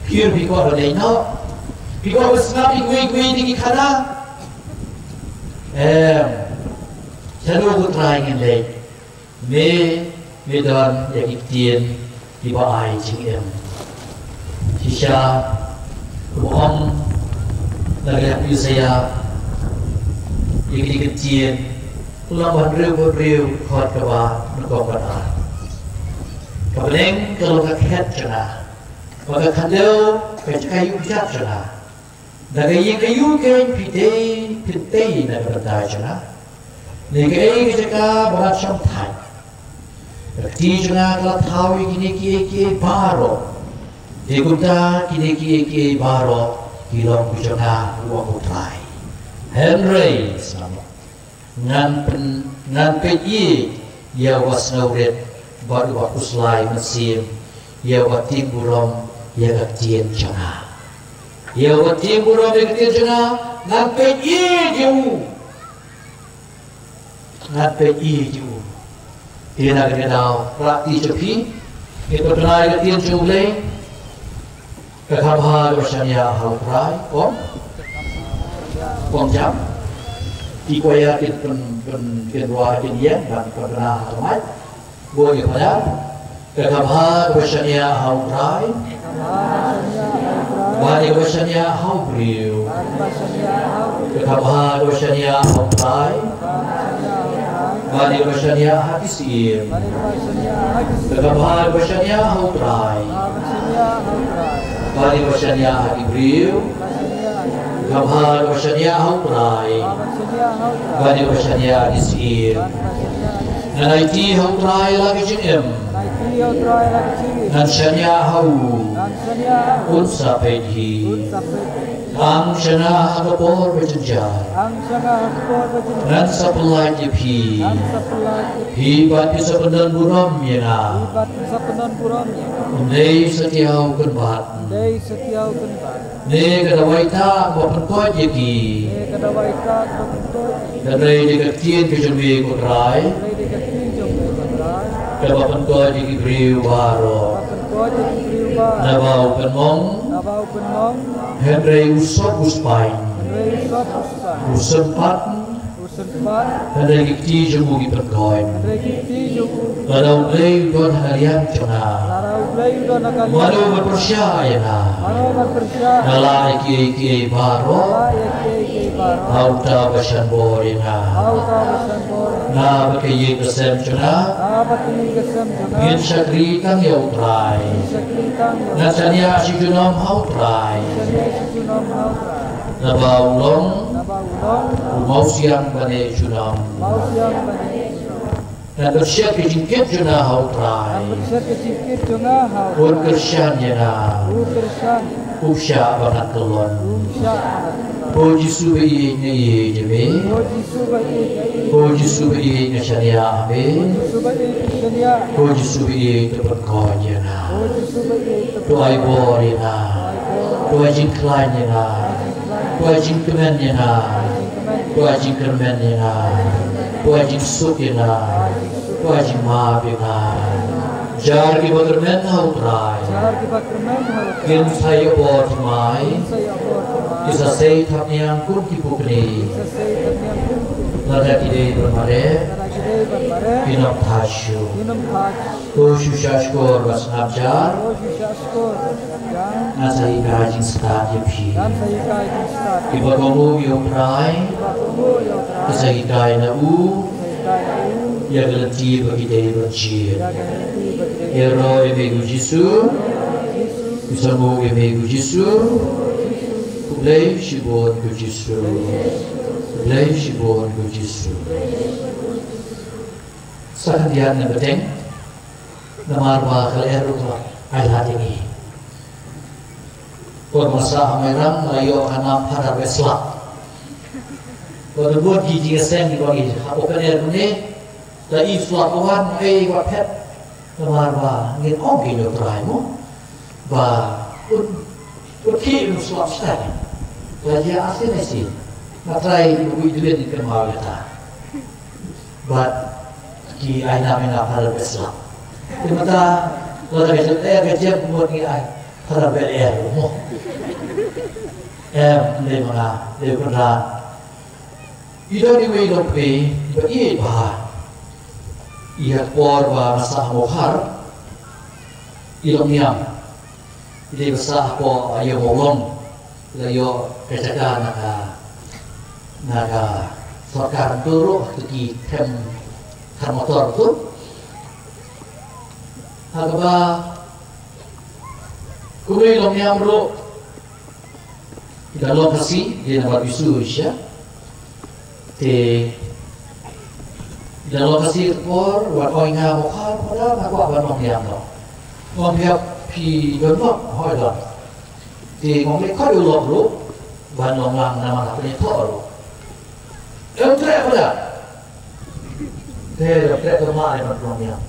phi ruh phi kwah ban leit noh? Phi kwah ban sngap ïa kiwei kiwei de ki khana? Em, shano ko Trai ngin leit? Me, me don ïa ki ktien kiba ai jingim. Shisha, kumba ong na ka kitab Isaïah, ïa kine ki ktien, u lam ba hynriew ba hynriew, dkhot kaba nyngkong bad ar. Ka bneng ka long ka khet jong nga, bad ka khyndew ka jaka ïuh kjat jong nga. Da ka ïing ka ïuh keiñ phi dei, phin tei na ka bynta jong nga. Ne kaei ka jaka ba ngan shong thait? Ka kti jong nga ka la thaw ïa kine kiei kiei baroh. Te kumta kine kiei kiei baroh ki long ki jong nga, u ong u Trai. Hynrei, sngap, ngan pyn-, ngan peit ïa, ïa uba sngewrit bad uba khuslai mynsiem, ïa uba tieng burom ïa ka ktien jong nga. Ïa uba tieng burom ïa ka ktien jong nga, ngan peit ïa ïa u. Ngan peit ïa ïa u. Te na kane ka daw, rah kti jong phi, ngin pynbna ïa ka ktien jong U Blei. Ka khabha kaba shaniah ha U Trai, ong? Ong jam. Ki kwaya kin pyn, pyn, kin rwai kin ïeng, ban pynbna ha ka mic. Bun ïa pynïar. Ka khabha kaba shaniah ha U Trai. Bad ïa kaba shaniah ha u briew. Ka khabha kaba shaniah ha U Trai. Bad ïa kaba shaniah ha ki syiem. Ka khabha kaba shaniah ha U Trai. Bad ïa ba shaniah ha ki briew. Kaba bha ïa ba shaniah ha U Trai. Bad ïa ba shaniah ha ki syiem. Ngan aiti ha U Trai la ka jingim. Ngan shaniah ha u. Un sa peit hi. Tang shana ha ka por ba jynjar. Ngan sa pyllait ïa phi. Phi bad phi sa pyndon burom ïa nga. Ym dei satia u kynbat. Ne ka dawai tak ba pynkoit ïa ki. Hynrei dei ka ktien ka jong me ko Trai. Kaba pynkoit ïa ki briew baroh. Naba u pynmong. Hynrei u sop u spaiñ. U sympat. Hynrei ki kti jong u ki pynkoit. Lada U Blei u don ha ka liang jong nga. Mano ban pyrshah ïa nga. Nga lah ïa kiei kiei baroh. Ha uta uba shan bor ïa nga. Nga bad ka ïing ka sem jong nga. Ngin shakri tang ïa U Trai. Ngan shaniah shi junom ha U Trai. Naba u long u mawsiang bad u junom. Ngan pynshet ka jingkit jong nga ha U Trai. Un kyrshan ïa nga. U shah ba ngan kyllon. Ko Jisu ba ïeit nga ïeit ïa me. Ko Jisu ba ïeit nga shaniah ha me. Ko Jisu ba ïeit to pynkoit ïa nga. To ai bor ïa nga. To ai jingkhlaiñ ïa nga. To ai jingkmen ïa nga. To ai jingkyrmen ïa nga. To ai jingsuk ïa nga. To ai jingmap ïa nga. Jar kiba kyrmen ha U Trai. Kin sa ïoh bor thymmai. Ki sa sei thapniang kum ki pukni. Lada ki dei ban mareh. Kin ym thait shuh. Ko shu shahshkor ba sngap jar. Ngan sa hikai jingstad ïa phi. Kiba kohnguh ïa U Trai. Ki sa hikai na u. Ïa ka lynti ba ki dei ban jied. Ïaroh ïa me ko Jisu. Ki sa nguh ïa me ko Jisu. Khublei shibun ko Jisu. Khublei shibun ko Jisu. Sa khyndiat ngan bteng. Namar ba ka lyer ruh ka la ai lad ïa ngi. Por ba nga sah ha Mairang nga la ïoh ka nam Phadar Beslap. Por ba bun ki jingïaseng kiba ngi hap open air mynne. La i slap ka wan ei wat phet. Namar ba ngin ong ki ïa U Trai mo. Ba un un ki un slap stai. La ïa asin asin. Nga trai iba bui duen kynmaw ïa ta. Bad ki ai nam ïa nga Phadar Beslap. Te mynta lada ka jingeh ka jingmut ngi ai Phadar Bel Air mo. Em, dei ma nga, dei Kynrad. I don iwei i longkmie iba ïeit bha. Ïa ka por ba nga sah ha Mawkhar, i longniam. I dei ba sah hapoh ïa Mawlong. La ïoh ka jaka na ka, na ka sorkar tu ruh, tu ki them, them motor tu. Ha kaba kumne i longniam ruh. I dang long Khasi, i dang long Khasi sha. Te i dang long Khasi ka por, wat ong ïa nga Mawkhar, Phadar, nga kwah ban long niam noh. Nga ong phi hap, phi don noh, hooid don. Te nga ong leit khot ïa u lok ruh ban long lang namar hap ïathoh ruh. Em treh Phadar. Te da treh ka mah ban long niam.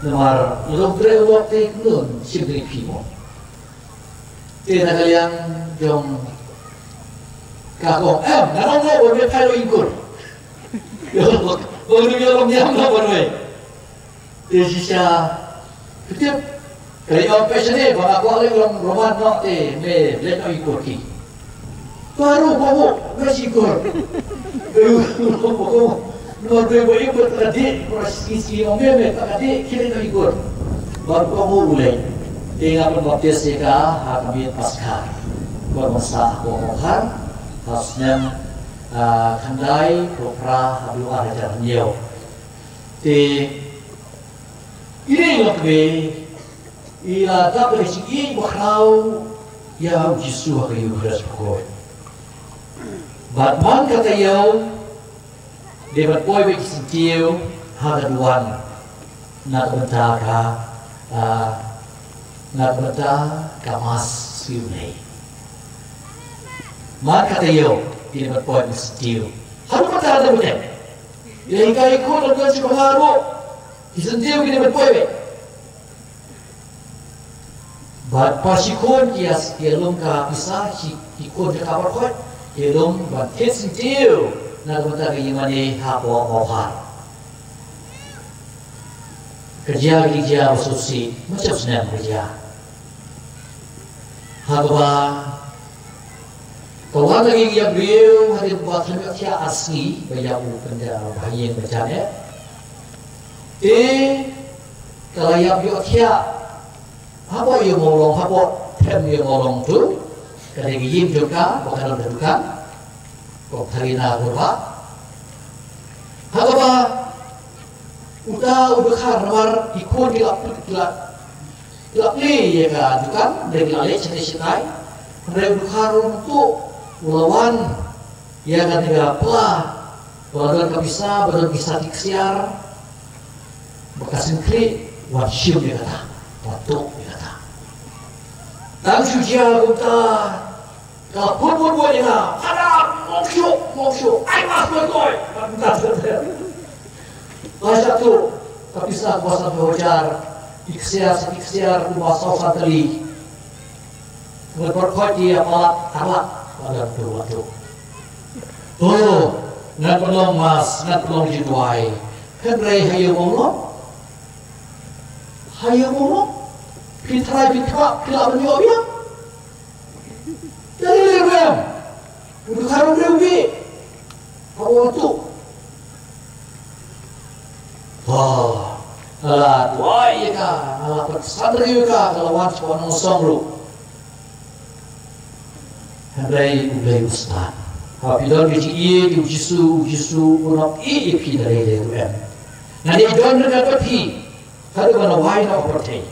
Namar lada ym treh u lok te kumno shim ïa phi mo. Te na ka liang jong ka kong em, nga ong, ong, ong, me phai ïa u ingkur. Ïa, ong, ong, ïa, ong, ïa, ong, ong, ong. Te shisha, ka tip, ka ïa ong phi shane, ba nga kwah leit long Roman noh te, me leit noh ingkur ki. Baroh, baroh, me shi ingkur. Baroh, baroh. Namar dei ba ïa ka dei, ba sngi sngi ong me me ka dei, khie leit noh ïa ka. Bad ka mut u leit. Te nga pynbaptis ïa ka ha ka miet Paskha. Bad nga sah ha Mawkhar ha u snem, ah, khyndai phew phra haduh ar hajar hynñiew. Te i dei i longkmie I la dap da ka jingïeit bakhraw ïa u Jisu ha ka Ïukharist bakhuid. Bad man ka taïew, dei ban poi bad ki syntiew ha ka duwan na ka bynta ka, ah, na ka bynta ka Mass Sngewbha. Man ka taïew, dei ban poi bad ki syntiew. Haduh mynta da bynta. Ïa ka i khun da bynta shu ka nga ruh. Ki syntiew ki dei ban poi bad. Bad para shikhun ki ïa, ki ïa lum ka pisa, shi, ki khun jong ka baroh khoit, ki ïa lum ban thied syntiew na ka bynta ka ïingmane ha ka Mawphar. Ka jia, ka jia ba sngewsih, mynta snem ka jia. Ha kaba ka wan la ïa briew hadien ba khlem ïohthiah ar sngi ba ïa u pynjah ba ha ïing ba jan eh. Te ka la ïa ïohthiah hapoh ïa u mawlong, hapoh them ïa u mawlong tu. Ka dei ka ïing jong ka ba ka don ka dukan, ka tharina kurba. Ha kaba uta u dkhar namar ki khun ki la, ki la Ki la plie ïa ka dukan, hynrei ki la leit shatai shatai. Hynrei u dkhar ruh tu u la wan ïa kane ka pla, ba la don ka pisa, ba don pisa ki ksiar, ba ka sngewkhlieh, wan shim ïa kata, wan tuh ïa kata. Tang shu jia kumta, ka pun pun pun ïa nga, Phadar, mong shuh, mong shuh, ai mas koi koi. Ba shatu, ka pisa kaba san hajar, ki ksiar, ki ksiar, kumba saw san tylli. Ngan pyrkhat ïa palat, palat, palat tu, tu. Oh, ngan pynlong mas, ngan pynlong jingduwai. Hynrei ha ïa u mawlong. Ha ïa u mawlong. Phi tharai phi kwah, phi lah ban ïoh biang. Te lei lei ruh em. U dkhar u briew u bieit. Ka ong tu. Ha. Nga la duwai ïa ka, nga la pynsan ïa ka, ka la wan sha ka nongshong ruh. Hynrei U Blei u sdang. Haba phi don ka jingïeit ïa U Jisu, U Jisu un ym ïeit ïa phi da lei lei ruh em. Ngan ïa don ryngkat bad phi haduh ban wai na ka pyrthei.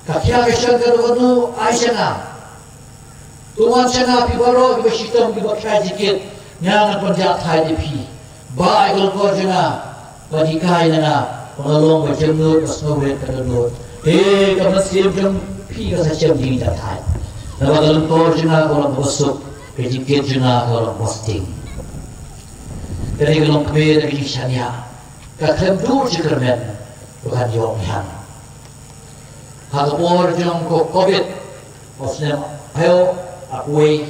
Ka khia ka shon ka dei kano, ai sha nga. To wan sha nga phi baroh kiba shitom kiba khia jingkit, nga ngan pynjah thait ïa phi. Ba ai ka longkor jong nga, ba hikai na nga, ba nga long ba jemnud, ba sngewrit ka dohnud. Te ka mynsiem jong phi ka sa shem jingïeit thait. Naba ka longkor jong nga ka long kaba suk, ka jingkit jong nga ka long kaba sting. Kane ka longkmie da ka jingshaniah ka khlem duh jingkyrmen ba kan ïoh biang. Ha ka por jong ka Covid, ha u snem hynñiew ar phew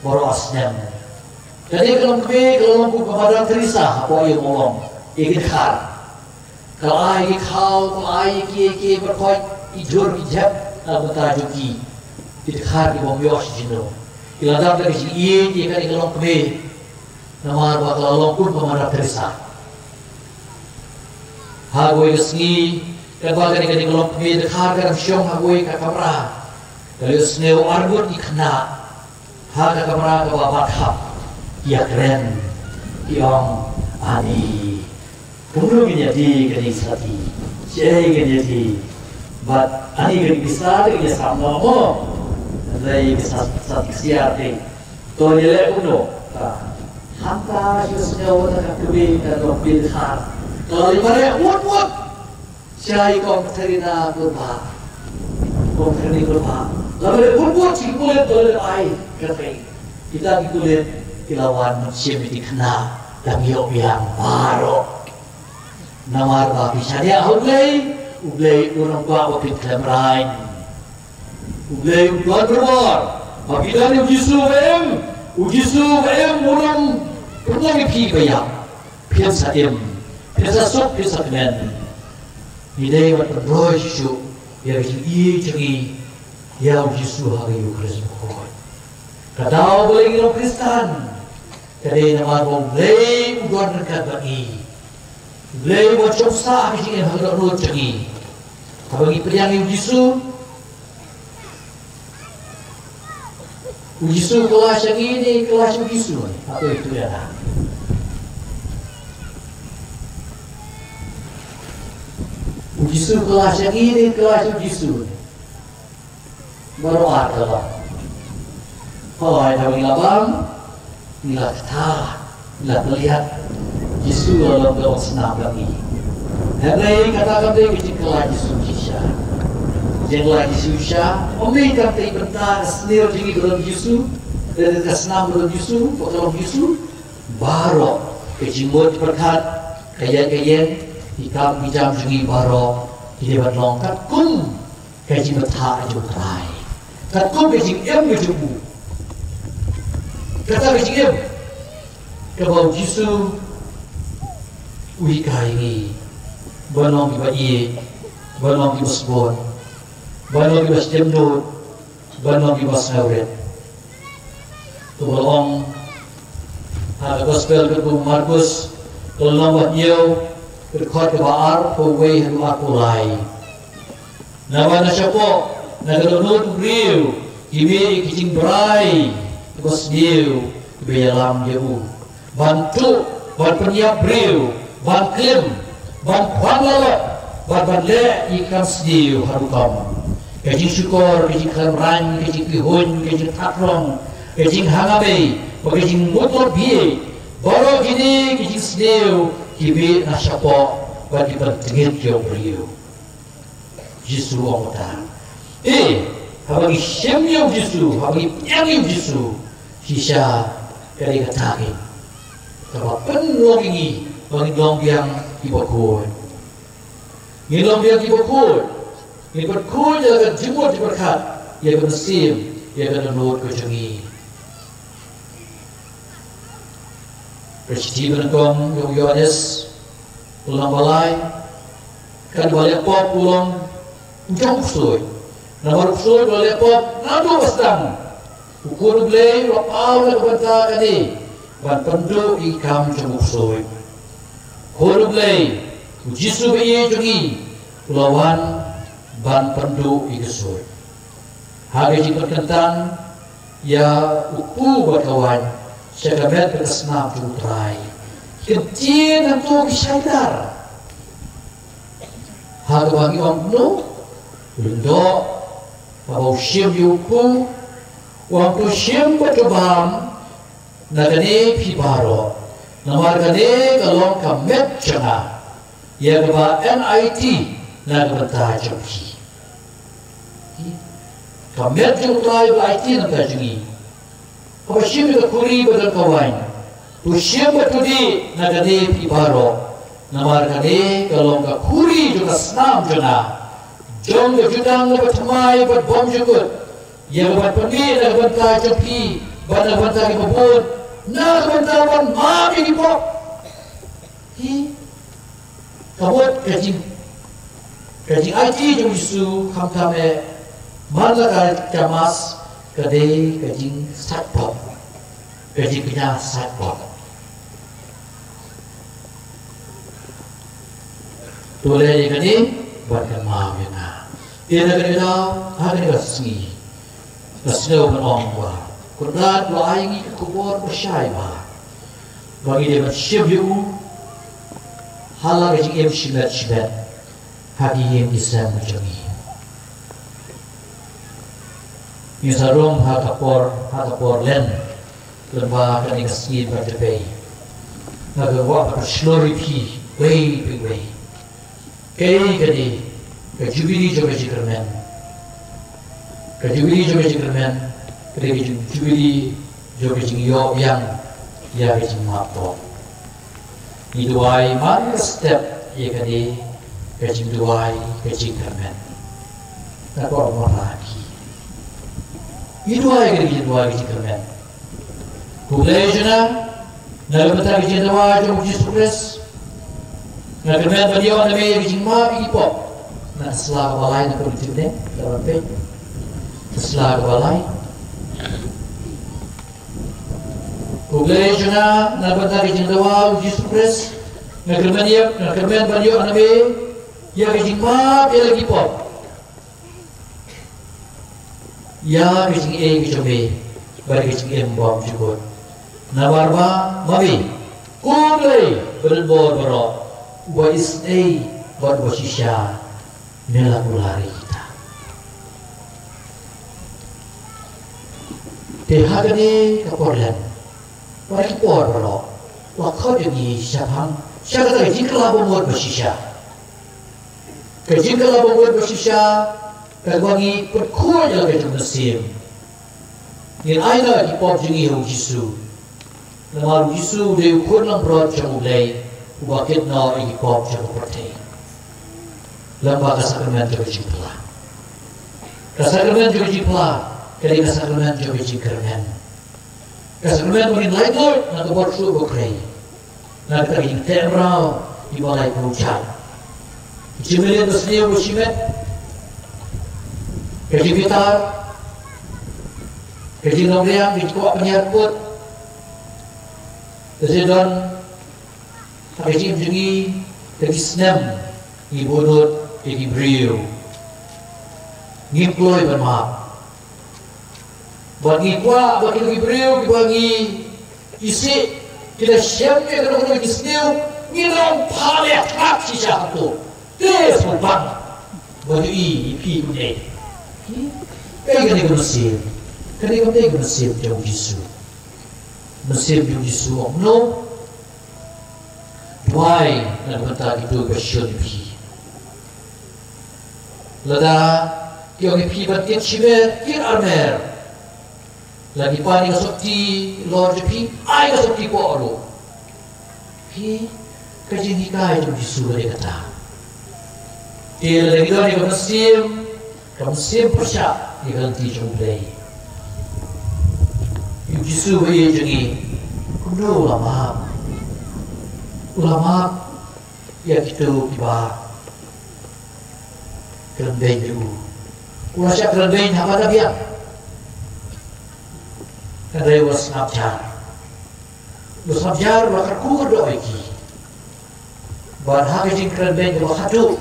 baroh ar snem, kane ka longkmie ka la long kum ka Mother Teresa hapoh ïa u mawlong ïa ki dkhar. Ka la ai ki khaw, ka la ai ki, ki baroh ki jur ki jep na ka bynta jong ki, ki dkhar ki bym ïoh shi jingno. Ki la dap da ka jingïeit ïa kane ka longkmie. Namar ba ka la long kum ka Mother Teresa. Ha kawei ka sngi, katba kane ka dei ka longkmie dkhar ka dang shong ha kawei ka kamra, ka la ïohsngew arngut ki khynnah ha ka kamra kaba bad hap, ki ïakren, ki ong, ani. Kumno ngin ïa die kane ka sati? Shaei ngin ïa die? Bad ani ka pisa te ka ïa sam noh mo? Hynrei ka sat, sat ksiar te. To ïa leh kumno? Ka hangta shu sngew na ka kmie ka dok bil khar. Ka la leit mareh wut wut. Shaei kong Katrina Kurba. Kong Katrina Kurba. La mareh wut wut shi pulit to leit ai ka te. Kita ki pulit ki la wan shim ïa ki khynnah dang ïoh biang baroh. Namar ba phi shaniah ha U Blei, U Blei un ym kwah ba phin khlem raiñ. U Blei u don bor. Ba phi don ïa U Jisu ba im, U Jisu ba im un ym pynlong ïa phi ba ïap. Phin sa im, phin sa suk, phin sa kmen. Ngi dei ban pynroi shuh shuh ïa ka jingïeit jong ngi ïa U Jisu ha ka Ïukharist bakhuid. Ka daw ba lei ngi long Khristan. Ka dei namar ba U Blei u don ryngkat bad ngi. U Blei u shong sah ha ka jingim ha ka dohnud jong ngi. Haba ngi pdiang ïa U Jisu, U Jisu u kylla sha ngi ne ngi kylla sha U Jisu? Hato ïa tu ïa na. U Jisu kylla sha ngi ne kylla sha u Jisu? Baroh ar kylla. Hooid, haba ngi la bam, ngi la kta, ngi la pynliat, Jisu la long ka long snam ba ngi. Hynrei kata kam dei ka jingkylla Jisu shisha. Jingkylla Jisu shisha ym dei tang tei bynta ka sniew jong ngi ba don Jisu, eh, ka snam ba don Jisu, ba ka long Jisu. Baroh ka jingmut pyrkhat, ka ïaid ka ïeng, ki kam ki jam jong ngi baroh ki dei ban long katkum ka jingbthah jong U Trai, katkum ka jingim ka jong u. Kata ka jingim kaba U Jisu u hikai ngi ban long kiba ïeit, ban long kiba sbun, ban long kiba shemnud, ban long kiba sngewrit. Kumba la ong ha ka Gospel katkum u Markus, ka lynnong ba hynñiew, ka dkhot kaba arphew wei haduh arphew lai. Naba na shapoh, na ka dohnud u briew, ki mih ki jingbrai kiba sniew kiba ïalam ïa u, ban tuh, ban pynïap briew, ban klim, ban khwan lalot, ban, ban leh ïa ki kam sniew ha rukom. Ka jingshukor, ka jingkhlem rang, ka jingpihuiñ, ka jingthakrong, ka jinghangamei, bad ka jingmut lor bieit. Baroh kine ki jingsniew ki mih na shapoh bad ki pyntngit ïa u briew. Jisu u ong kata. Te haba ngi shim ïa u Jisu, haba ngi pdiang ïa u Jisu, shisha ka dei kata kaba pynlong ïa ngi ba ngin long biang kiba khuid. Ngin long biang kiba khuid. Ngin pynkhuid ïa ka jingmut jingpyrkhat, ïa ka mynsiem, ïa ka dohnud ka jong ngi. Ka shithi banyngkong jong u Ïoannis, lynnong ba lai, katba leh pop u long u jong u ksuid. Namar u ksuid u la leh pop naduh ba sdang. U Khun U Blei u la paw na ka bynta kane, ban pynduh ïa ki kam jong u ksuid. Khun U Blei, u Jisu ba ïeit jong ngi, u la wan ban pynduh ïa ki ksuid. Ha ka jingpynkyntang ïa u kpu bad ka waiñ sha ka met bad ka snam jong U Trai, ki ktien hangto ki shai kdar. Ha kaba ngi ong kumno? U lyngdoh, haba u shim ïa u kpu, u ong, to shim bad to bam na kane phi baroh, namar kane ka long ka met jong nga, ïa kaba ngi aiti na ka bynta jong phi. Ka met jong U Trai ba aiti na ka bynta jong ngi. Haba shim ïa ka khuri ba don ka waiñ, to shim bad to dih na kane phi baroh, namar kane ka long ka khuri jong ka snam jong nga, jong ka jutang kaba thymmai bad bymjukut, ïa kaban pynmih na ka bynta jong phi bad na ka bynta kiba bun, na ka bynta ban map ïa ki pop. Hi, ka mut ka jing, ka jingaiti jong u Jisu, khamtam eh man la ka kjamas, ka dei ka jingsait pop, ka jingkñia sait pop. To leh ïa kane ban kynmaw ïa nga. Te na kane ka daw, ha kane ka sngi, nga sngew ban ong ba Kynrad u la ai ïa ngi ka khubor ba shai bha, ba ngi dei ban shim ïa u ha la ka jingim shimet shimet ha ki ïing ki sem ka jong ngi. Ngin sa rung ha ka por, ha ka por len, lyngba kane ka sngi ba dei. Nga kwah ban pynshlur ïa phi wei pa wei. Kaei kane ka jubili jong ka jingkyrmen? Ka jubili jong ka jingkyrmen ka dei ka jing-, jubili jong ka jingïoh biang ïa ka jingmap pop. Ngi duwai man ka step ïa kane ka jingduwai ka jingkyrmen. Nga kwah ban ong ïa phi, ngi duwai ïa kane ka jingduwai ka jingkyrmen. Ko Blei jong nga, na ka bynta ka jingdawa jong u Jisu Khrist, nga kyrmen ban ïoh na me ïa ka jingmap ïa ki pop. Na ka sla kaba lai, na ka bynta ne, ka ban peit. Ka sla kaba lai. Ko Blei jong nga, na ka bynta ka jingdawa u Jisu Khrist, nga kyrmen ïa, nga kyrmen ban ïoh na me ïa ka jingmap ïa la ki pop, ïa ka jingaiei ka jong me bad ka jingim bymjukut. Namar ba ma me, ko Blei badonbor baroh, uba isynei bad uba shisha, Ne la kular ïa kita. Te ha kane ka por lem, para ki por baroh, la khot ïa ngi shaphang sha kata ka jingkylla bamut bashisha. Ka jingkylla bamut bashisha, kaba ngi pynkhuid ïa la ka jong u Mynsiem. Ngin ai noh ki pop jong ngi ha u Jisu. Namar u Jisu u dei u khun langbrot jong u Blei, uba kit noh ïa ki pop jong ka pyrthei. Lyngba ka sakramen jong ka jingphla. Ka sakramen jong ka jingphla ka dei ka sakramen jong ka jingkyrmen. Ka sakramen ba ngin laitluid na ka bor shuh ba khrei, na kata ka jingteh mraw kiba laiphew jait. Ka jingmylliem basniew bashimet, ka jingbitar, ka jinglong riang, ka jingkwah pynïar put. Te don ha ka jingim jong ngi, ka jingsnem, ngi bun nud ïa ki briew. Ngim kloi ban map. Bad ngi kwah ba kito ki briew kiba ngi isih ki la shem ïa kano kano ki sniew, ngin long phah leh thap shisha hato. Te sngewbang ba ngi ïohi ïa phi kumne. Kaei kane ka mynsiem? Kane kam dei ka mynsiem jong u Jisu. Mynsiem jong u Jisu u ong, no. Duwai na ka bynta kito kiba shun ïa phi. Lada ki ong ïa phi ban kit shimer, kit armer. Lada ki pan ïa ka sopti lor jong phi, ai ka sopti poh ruh. Phi, ka jinghikai jong u Jisu ka dei kata. Te lada ngi don ïa ka mynsiem, ka mynsiem pyrshah ïa ka lynti jong u Blei, u Jisu ba ïeit jong ngi, kumno u la map? U la map ïa kito kiba kren beiñ ïa u. U la shah kren beiñ haba da biang. Hynrei u la sngap jar. U la sngap jar, u la kyrkhu kyrdoh ïa ki. Bad ha ka jingkren beiñ kaba khadduh,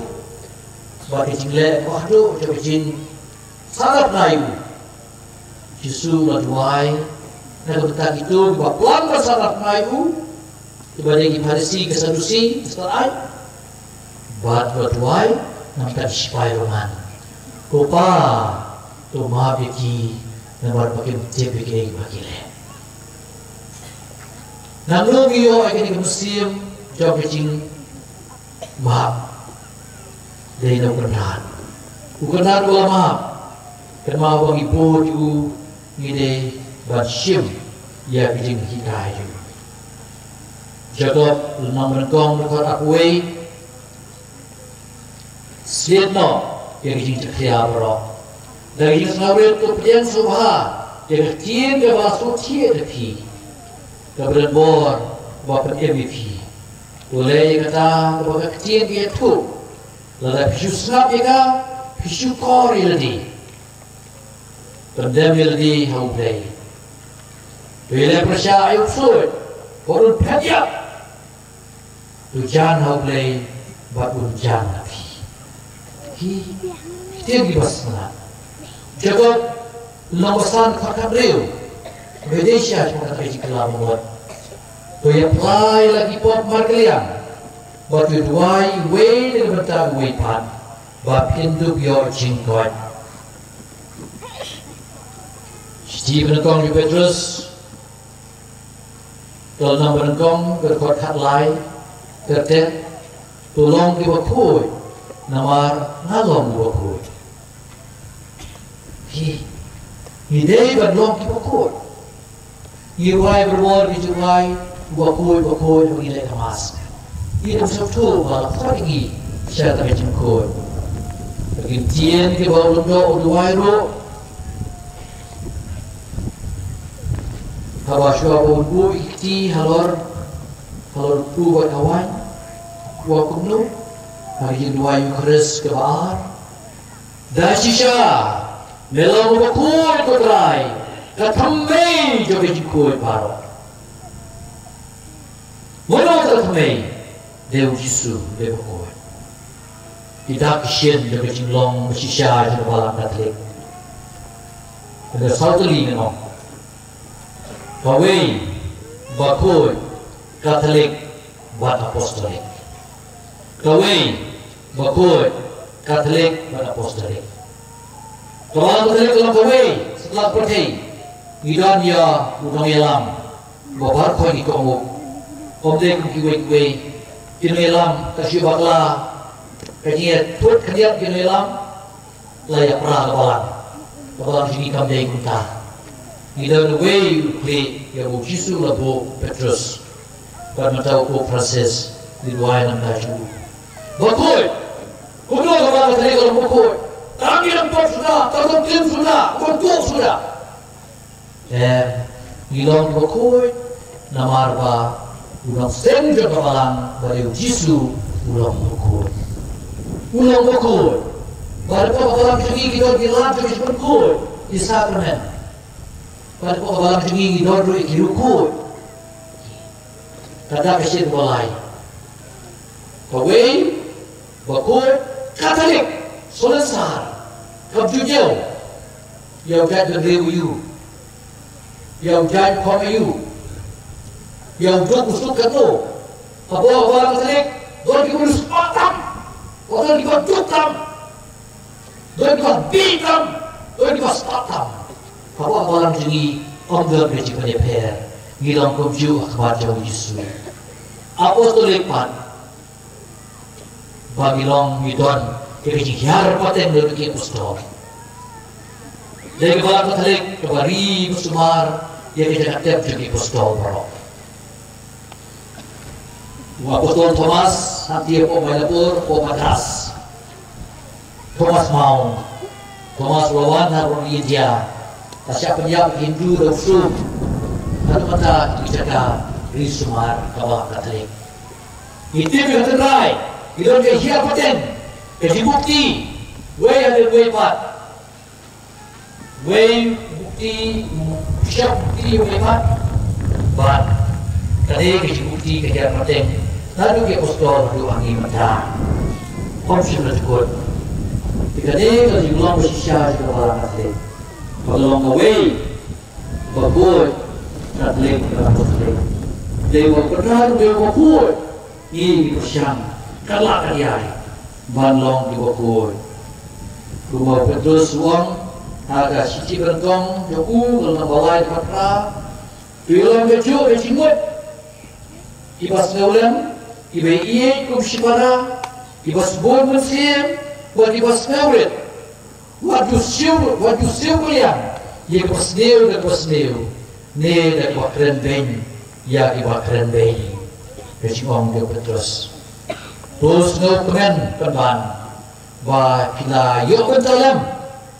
bad ka jingleh kaba khadduh jong ka jingsanarphna ïa u, Jisu u la duwai na ka bynta kito kiba plan ban sanarphna ïa u, kiba dei ki Pharisi, ki Sadusi, ki Sadukai. Bad u la duwai na ka bynta ki shipai Roman. Ko Pa, to map ïa ki, namar ba kim tip ïa kiei ba ki leh. Nangno ngi ïoh ïa kane ka mynsiem jong ka jingmap? Dei na u Kynrad. U Kynrad u la map. Kynmaw ba ngi bud ïa u, ngi dei ban shim ïa ka jinghikai jong u. Jakob lynnong ba nyngkong, dkhot arphew wei. Sliet noh ïa ka jingjakhlia baroh da ka jingsngewrit, to pdiang sngewbha ïa ka ktien kaba la sngewthiah da phi, kaba don bor ba pynim ïa phi. To leh ïa kata kaba ka ktien ka ïathuh. Lada phi shu sngap ïa ka, phi shu kor ïa lade, pyndem ïa lade ha U Blei. To ïaleh pyrshah ïa u ksuid, bad un phet ïap. To jan ha U Blei bad un jan ha phi. Ki ktien kiba sngewtynnat. Jakob lynnong ba san, dkhot khathynriew. Ba dei shisha shaphang kata ka jingkylla bamut. To ïaphla ïa la ki pop markylliang, bad to duwai uwei na ka bynta uwei pat, ba phin dup ïoh jingkoit. Shithi ba nyngkong jong u Petros, ka lynnong ba nyngkong, ka dkhot khatlai, ka kyrteng, to long kiba khuid, namar nga long uba khuid. Hi, ngi dei ban long kiba khuid. Ngi rwai barabor ki jingrwai, uba khuid, uba khuid, haba ngi leh ka Mass. Ngi dang sngewthuh ba la khot ïa ngi sha kata ka jingkhuid. Ka ktien kaba u lyngdoh u duwai ruh, haba shuwa ba un buh ïa ki kti halor, halor u kpu bad ka waiñ, u ong kumno ha ka jingduwai Ïukharist kaba ar? Da shisha me long uba khuid, ko Trai, ka thymmei jong ka jingkhuid baroh. Mano uta ka thymmei? Dei u Jisu, dei uba khuid. Ki dak ki shin jong ka jinglong ba shisha jong ka Balang Katholik. Ka dei saw tylli ngan ong. Kawei, bakhuid, Katholik bad Apostolik. Kawei, bakhuid, Katholik bad Apostolic. Ka Balang Katholik ka long kawei satlak pyrthei. Ngi don ïa u nongïalam ba baroh ngi kohnguh. Ym dei kum kiwei kiwei ki nongïalam, ka shu bakla ka jingïathut khyndiat ki nongïalam. La ïapra ka Balang. Ka Balang jong ngi kam dei kumta. Ngi don uwei u khlieh ïa u Jisu la buh u Petrus bad mynta u Pope Francis. Ngi duwai na ka bynta jong u. Bakhuid. Kumno ka Balang Katholik ka long bakhuid? Tang ngi dang pop suda, tang dang tim suda, dang tuh suda. Em, ngi long bakhuid namar ba u nongseng jong ka Balang ba dei u Jisu u long bakhuid. U long bakhuid. Ba da pop ka Balang jong ngi, ki don ki lad jong ki jingbankhuid, ki sakramen. Ba da pop ka Balang jong ngi, ki don ruh ki riewkhuid. Kata ka shisien ba lai. Kawei, bakhuid, Katholik, Solensar, kam ju ñiew ïa u jait bynriew aïu, ïa u jait khong aïu, ïa u duk u suk katno. Haba ka Balang Katholik, don kiba spah tam, don kiba duk tam, don kiba bih tam, don kiba spah tam. Haba ka Balang jong ngi, ym don ka jingpynïapher, ngi long kumjuh ha khmat jong u Jisu. Apostolic pat, ba ngi long, ngi don ïa ka jinghiar pateng na ki apostol. Dei ka Balang Katholik kaba ri ba sumar ïa ka jaka tep jong ki apostol baroh. U Apostol Thomas, hangne hapoh Mylapore, hapoh Madras. Thomas Mount, Thomas u la wan na ri India, la shah pynïap Hindu da u Sum. Haduh mynta ki jaka ri sumar ka Balang Katholik. Ngi tip ïa ka tynrai, ngi don ka hiar pateng, ka jingmukti, wei ha lade wei pat. Wei mukti, shah mukti wei pat. Bad kane ka jingmukti ka hiar pateng, naduh ki apostol haduh hangne mynta. Ym shym la jukut. Te kane ka jinglong ba shisha jong ka Balang Katholik. Ba ka long kawei, bakhuid, Katholik bad Apostolic. Dei ba pynran, dei ba khuid. Ngi ngi pyrshang, ka lah ka ïai ban long kiba khuid. Kumba u Petrus u ong ha ka shithi ba nyngkong jong u, ka lynnong ba lai, dkhot phra: To ïalam kajuh ka jingmut, kiba sngewlem, kiba ïeit kum shipara, kiba sbun mynsiem, bad kiba sngewrit. Wat ju siew, wat ju siew kylliang ïa kaba sniew da kaba sniew, ne da kaba kren beiñ ïa kaba kren beiñ. Ka jingong jong u Petrus. To sngewkmen pynban ba phi la ïoh bynta lem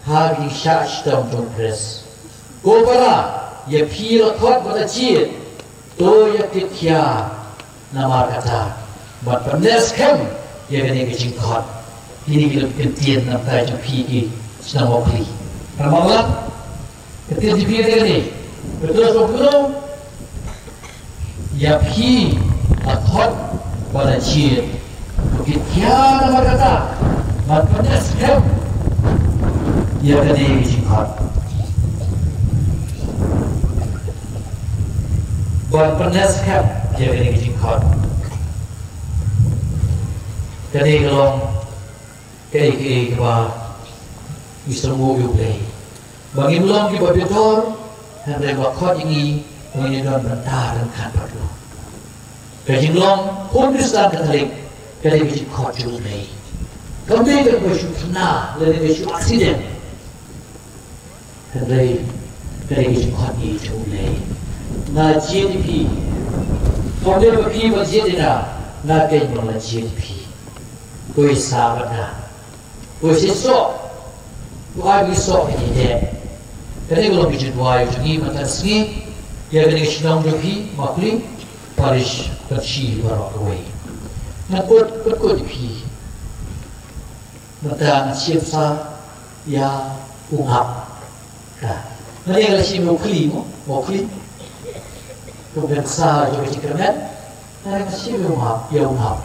ha ka jingshah shitom jong u Khrist. Ko para, ïa phi la khot bad la jied, to ïa kit khia namar kata, bad pynneh skhem ïa kane ka jingkhot. Kine ki long ki kyntien na bynta jong phi ki shnong Mawkhli. Namar ba la kyntien jong phi kane, Petrus u ong kumno? Ïa phi la khot bad la jied, to kit khia namar kata, bad pynneh skhem ïa kane ka jingkhot. Ban pynneh skhem ïa kane ka jingkhot. Kane ka long kaei kaei kaba ngi sngewthuh ïa U Blei, ba ngim long kiba bit dor, hynrei ba khot ïa ngi ba ngin ïadon bynta ryngkat bad U. Ka jinglong khun Khristan Katholik ka dei ka jingkhot jong U Blei. Kam dei kaba shu thna lane kaba shu accident. Hynrei ka dei ka jingkhot jong U Blei. Nga jied ïa phi. Ym dei ba phi ba jied ïa nga, nga keiñ ba la jied ïa phi. Ko ïasah bad nga. Ko ïasah soh. Ko ai ba ngi soh, ngi dei. Kane ka long ka jingduwai jong ngi mynta ka sngi ïa kane ka shnong jong phi, Mawkhli Parish, Pynshi baroh kawei. Nga kut, kut, kut ïa phi. Mynta ngan shim sa ïa u Ngap. Ka. Nga dei nga la shim ïa u Khlieh mo, ïa u Khlieh. Ka mem sa jong ka jingkyrmen. Nga dei nga shim ïa u Ngap, ïa u Ngap.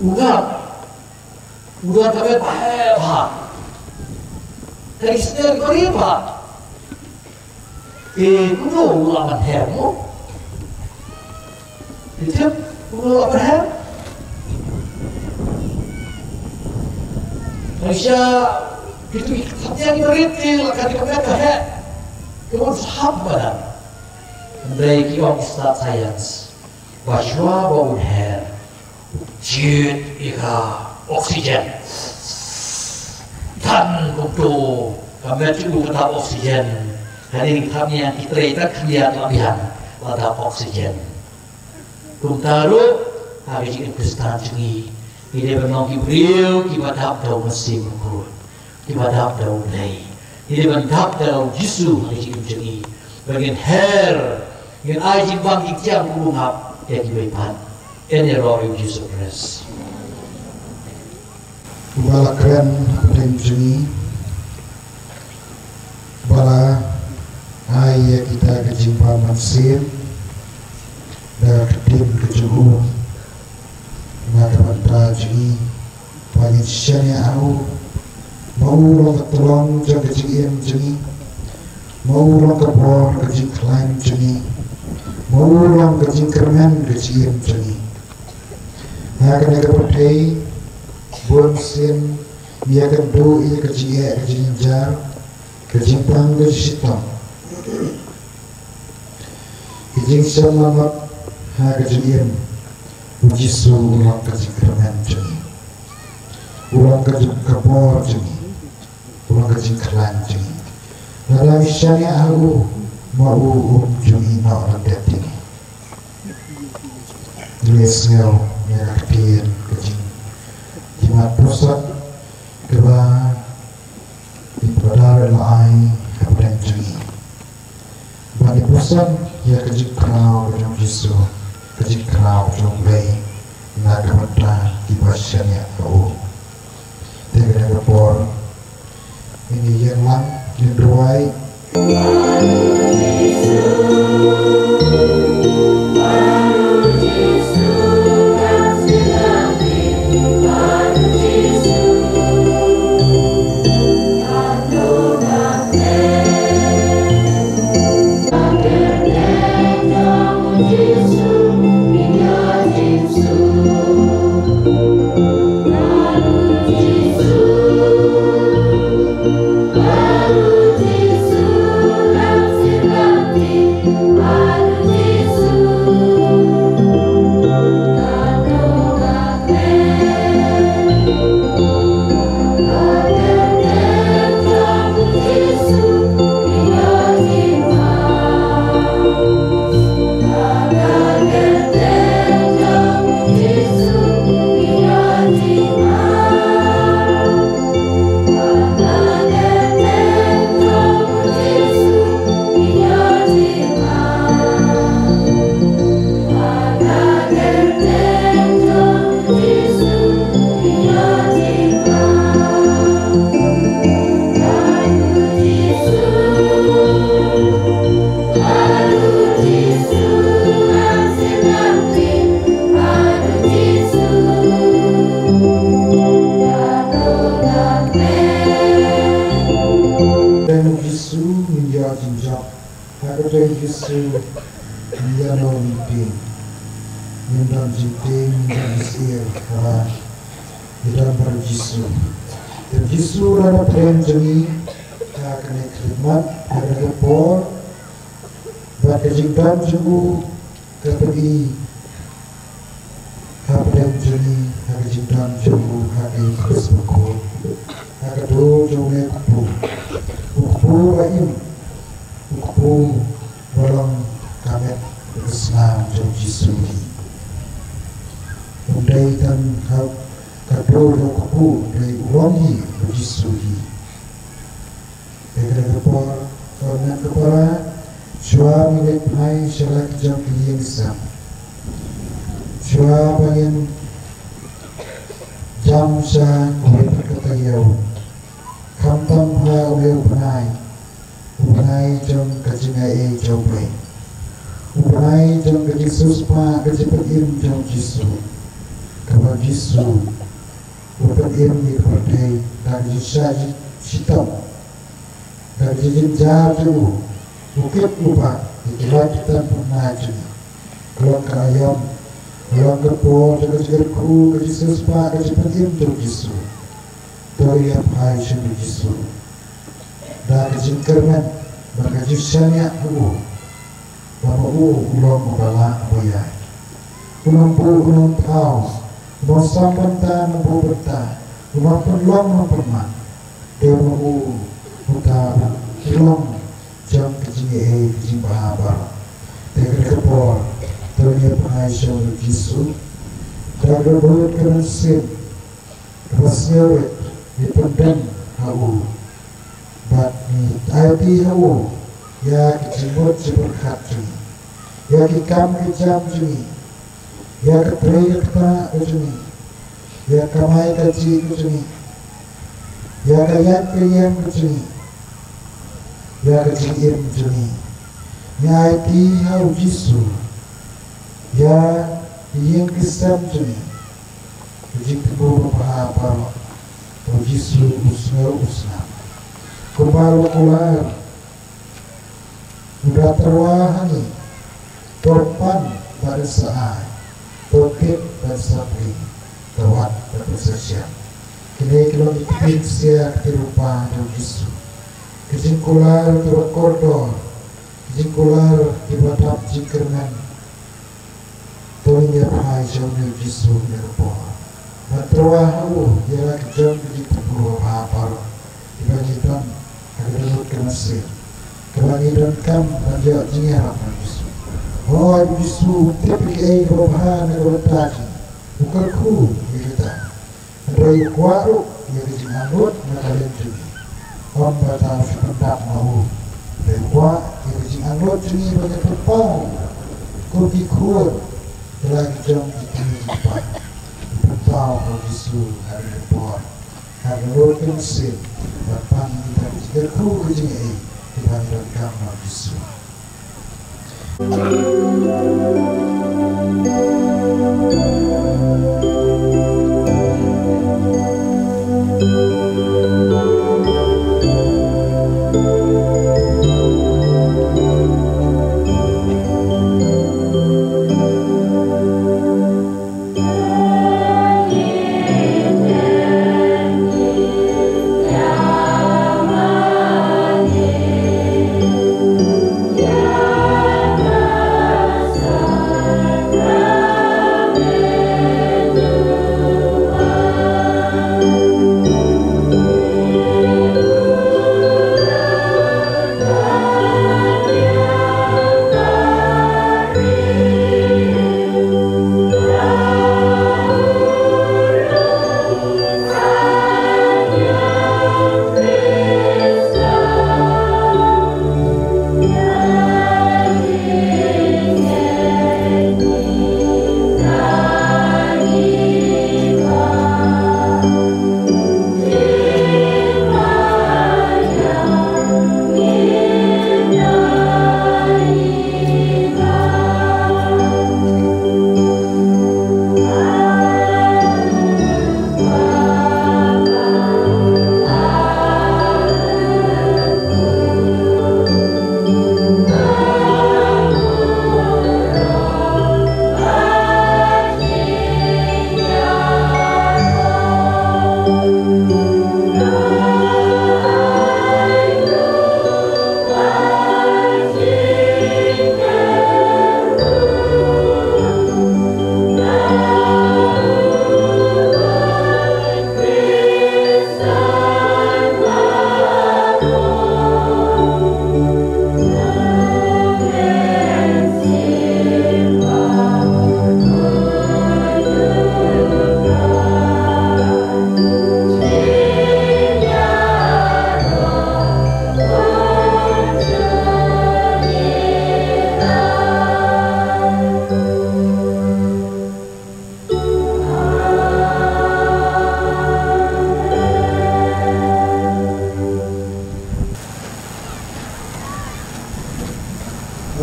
U Ngap. U don ka met ba heh bha. Ka dei sner ka dei bha. Te kumno u lah ban her mo? Te tip kumno u lah ban her? Sha kitu ki thapniang ki barit ki la ka dei ka met ka heh. Ki bun sahap badan. Hynrei ki ong ki stad science ba shuwa ba un her, jied ïa ka oxygen. Tang kumto ka met u ka dap oxygen. Kane ki thapniang ki trei tang khyndiat la biang la dap oxygen. Kumta ruh ha ka jingim Khristan jong ngi, ngi dei ban long ki briew kiba dap da U Mynsiem Bakhuid, kiba dap da U Blei. Ngi dei ban dap da U Jisu ha ka jingim jong ngi, ba ngin her, ngin ai jingbam jingthiang u bungap ïa kiba ïapan. Yn ïaroh ïa U Jisu Khrist. Uba la kren hapdeng jong ngi, ba la ai ïa kita ka jingbam mynsiem da ka ktien ka jong u na ka bynta jong ngi, ba ngin shaniah ha u, ba u long ka tyllong jong ka jingim jong ngi, ba u long ka bor ka jingkhlaiñ jong ngi, ba u long ka jingkyrmen ka jingim jong ngi. Ha kane ka pyrthei bun sien ngi ïakynduh ïa ka jingeh ka jingjynjar, ka jingpang ka jingshitom, ka jingshemlanot ha ka jingim. U Jisu u long ka jingkyrmen jong ngi, u long ka jing, ka bor jong ngi, u long ka jingkhlaiñ jong ngi. Lada ngi shaniah ha u, ma u um ju ïehnoh ryngkat ïa ngi. Ngi sngew ïa ka ktien ka jingïamat pyrshah kaba i Brother la ai hapdeng jong ngi. Ban ïa pyrshang ïa ka jingkhraw ka jong Jisu, ka jingkhraw ka jong U Blei na ka bynta kiba shaniah ha u. Te kane ka por ngin ïeng lang, ngin duwai. Jisu ngin ïoh jingjop. Ha ka kyrteng Jisu ngin ïa long ngi tieng. Ngin don jingtieng, ngin don jingïasyrdoh. Ngi don bad Jisu. Te Jisu u don hapdeng jong ngi ha kane ka khlieh mat, ha kane ka por. Bad ka jingdon jong u ka pyni hapdeng jong ngi ha ka jingdon jong u ha ka Ïing Khrist Bakhuid, ha ka dur jong une u kpu, u kpu ba im, u kpu ba long ka met ka snam jong u Jisu hi. Um dei tang ha ka dur jong u kpu, hynrei u long hi u Jisu hi. Te kane ka por, to ngin ïa para, shuwa ba ngin phai sha la ki jong ki ïing ki sem, shuwa ba ngin jam sha kawei pat ka taïew, khamtam ha une u bnai, u bnai jong ka jingaiei jong U Blei, u bnai jong ka jingsiewspah, ka jingpynim jong u Jisu, kaba u Jisu u pynim ïa ka pyrthei da ka jingshah shitom, da ka jingjynjar jong u, u kit u bah ïa ki lait ki tem pynbna jong ngi. Ka long ka aïom, ka long ka por jong ka jingkyrkhu, ka jingsiewspah, ka jingpynim jong u Jisu. To Ïa phai sha u Jisu da ka jingkyrmen bad ka jingshaniah ha u, ba ma u u long uba lah uba ïaid. U nongbuh u nongthaw, u nongsam bynta, u nongbuh bynta, u nongpynlong u nongpynman. Dei ma u uta u long jong ka jingaiei ka jingbha baroh. Te kane ka por to ngin ïa phai sha u Jisu da ka dohnud ka mynsiem kaba sngewrit, ngi pyndem ha u bad ngi aiti ha u ïa ki jingmut jingpyrkhat jong ngi, ïa ki kam ki jam jong ngi, ïa ka trei ka ktah ka jong ngi, ïa ka kamai kajih ka jong ngi, ïa ka ïaid ka ïeng ka jong ngi, ïa ka jingim jong ngi. Ngi aiti ha u Jisu ïa ki ïing ki sem jong ngi. Ka jingthmu babha baroh, u Jisu u sngew u sngap. Kumba u kular u da tyrwa ha ngi, to pan bad sa ai, to tip bad sa plie, to wad bad sa shem. Kine ki long ki ktien ksiar, ki ktien lypa jong u Jisu. Ka jingkular kaba kordor, ka jingkular kaba dap jingkyrmen. To ngin ïa phai sha u Jisu ha kane ka por, ban tyrwa ha u ïa la ki jong ki jingthmu babha baroh kiba ngi don ha ka dohnud ka mynsiem, kaba ngi donkam ban ïoh jingïarap na u Jisu. Hooid, u Jisu u tip ïa kaei kaba bha na ka bynta jong ngi, u kyrkhu ïa kita. Hynrei u kwah ruh ïa ka jingangnud na ka liang jong ngi. Ym ba tang shu pyndap ma u, hynrei u kwah ïa ka jingangnud jong ngi ban ïa pynpaw kum ki khun ïa la ki jong ki kmie ki kpa. Pynpaw ha u Jisu ha kane ka por, ha ka dohnud ka mynsiem, ban pan ïa kita ki jingkyrkhu ki jingaiei kiba ngi donkam na u Jisu.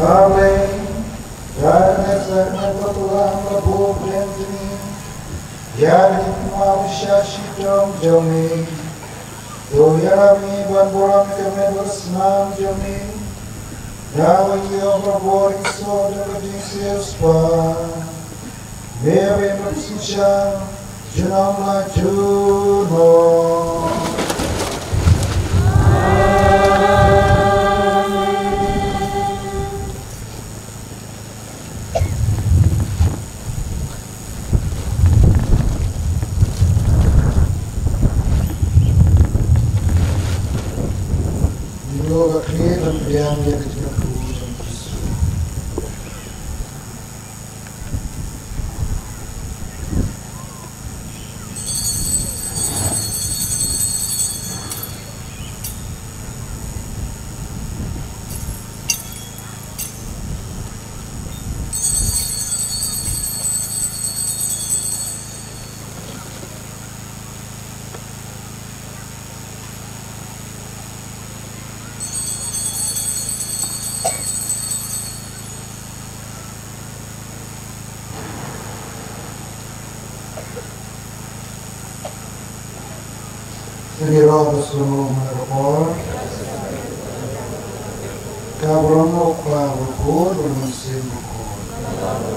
Amen. Ïa kane sa kane ka tuha ha ka buh pdeng jong ngi, ïa ka jingthmu ba shisha shitom jong ngi. To ïarap ïa ngi ban burom ïa ka met bad ka snam jong ngi, naba ngi ïoh barabor ïa ka soh jong ka jingsngewsih. Me ba ïeit bad ka jingsngewsih, Junom la junom. Ngi la khie ban pdiang ïa ka jingkyrkhu jong u Jisu. Sngewbha sngewbha ka por. Ka burom u Kpa, u Khun, u Mynsiem Bakhuid.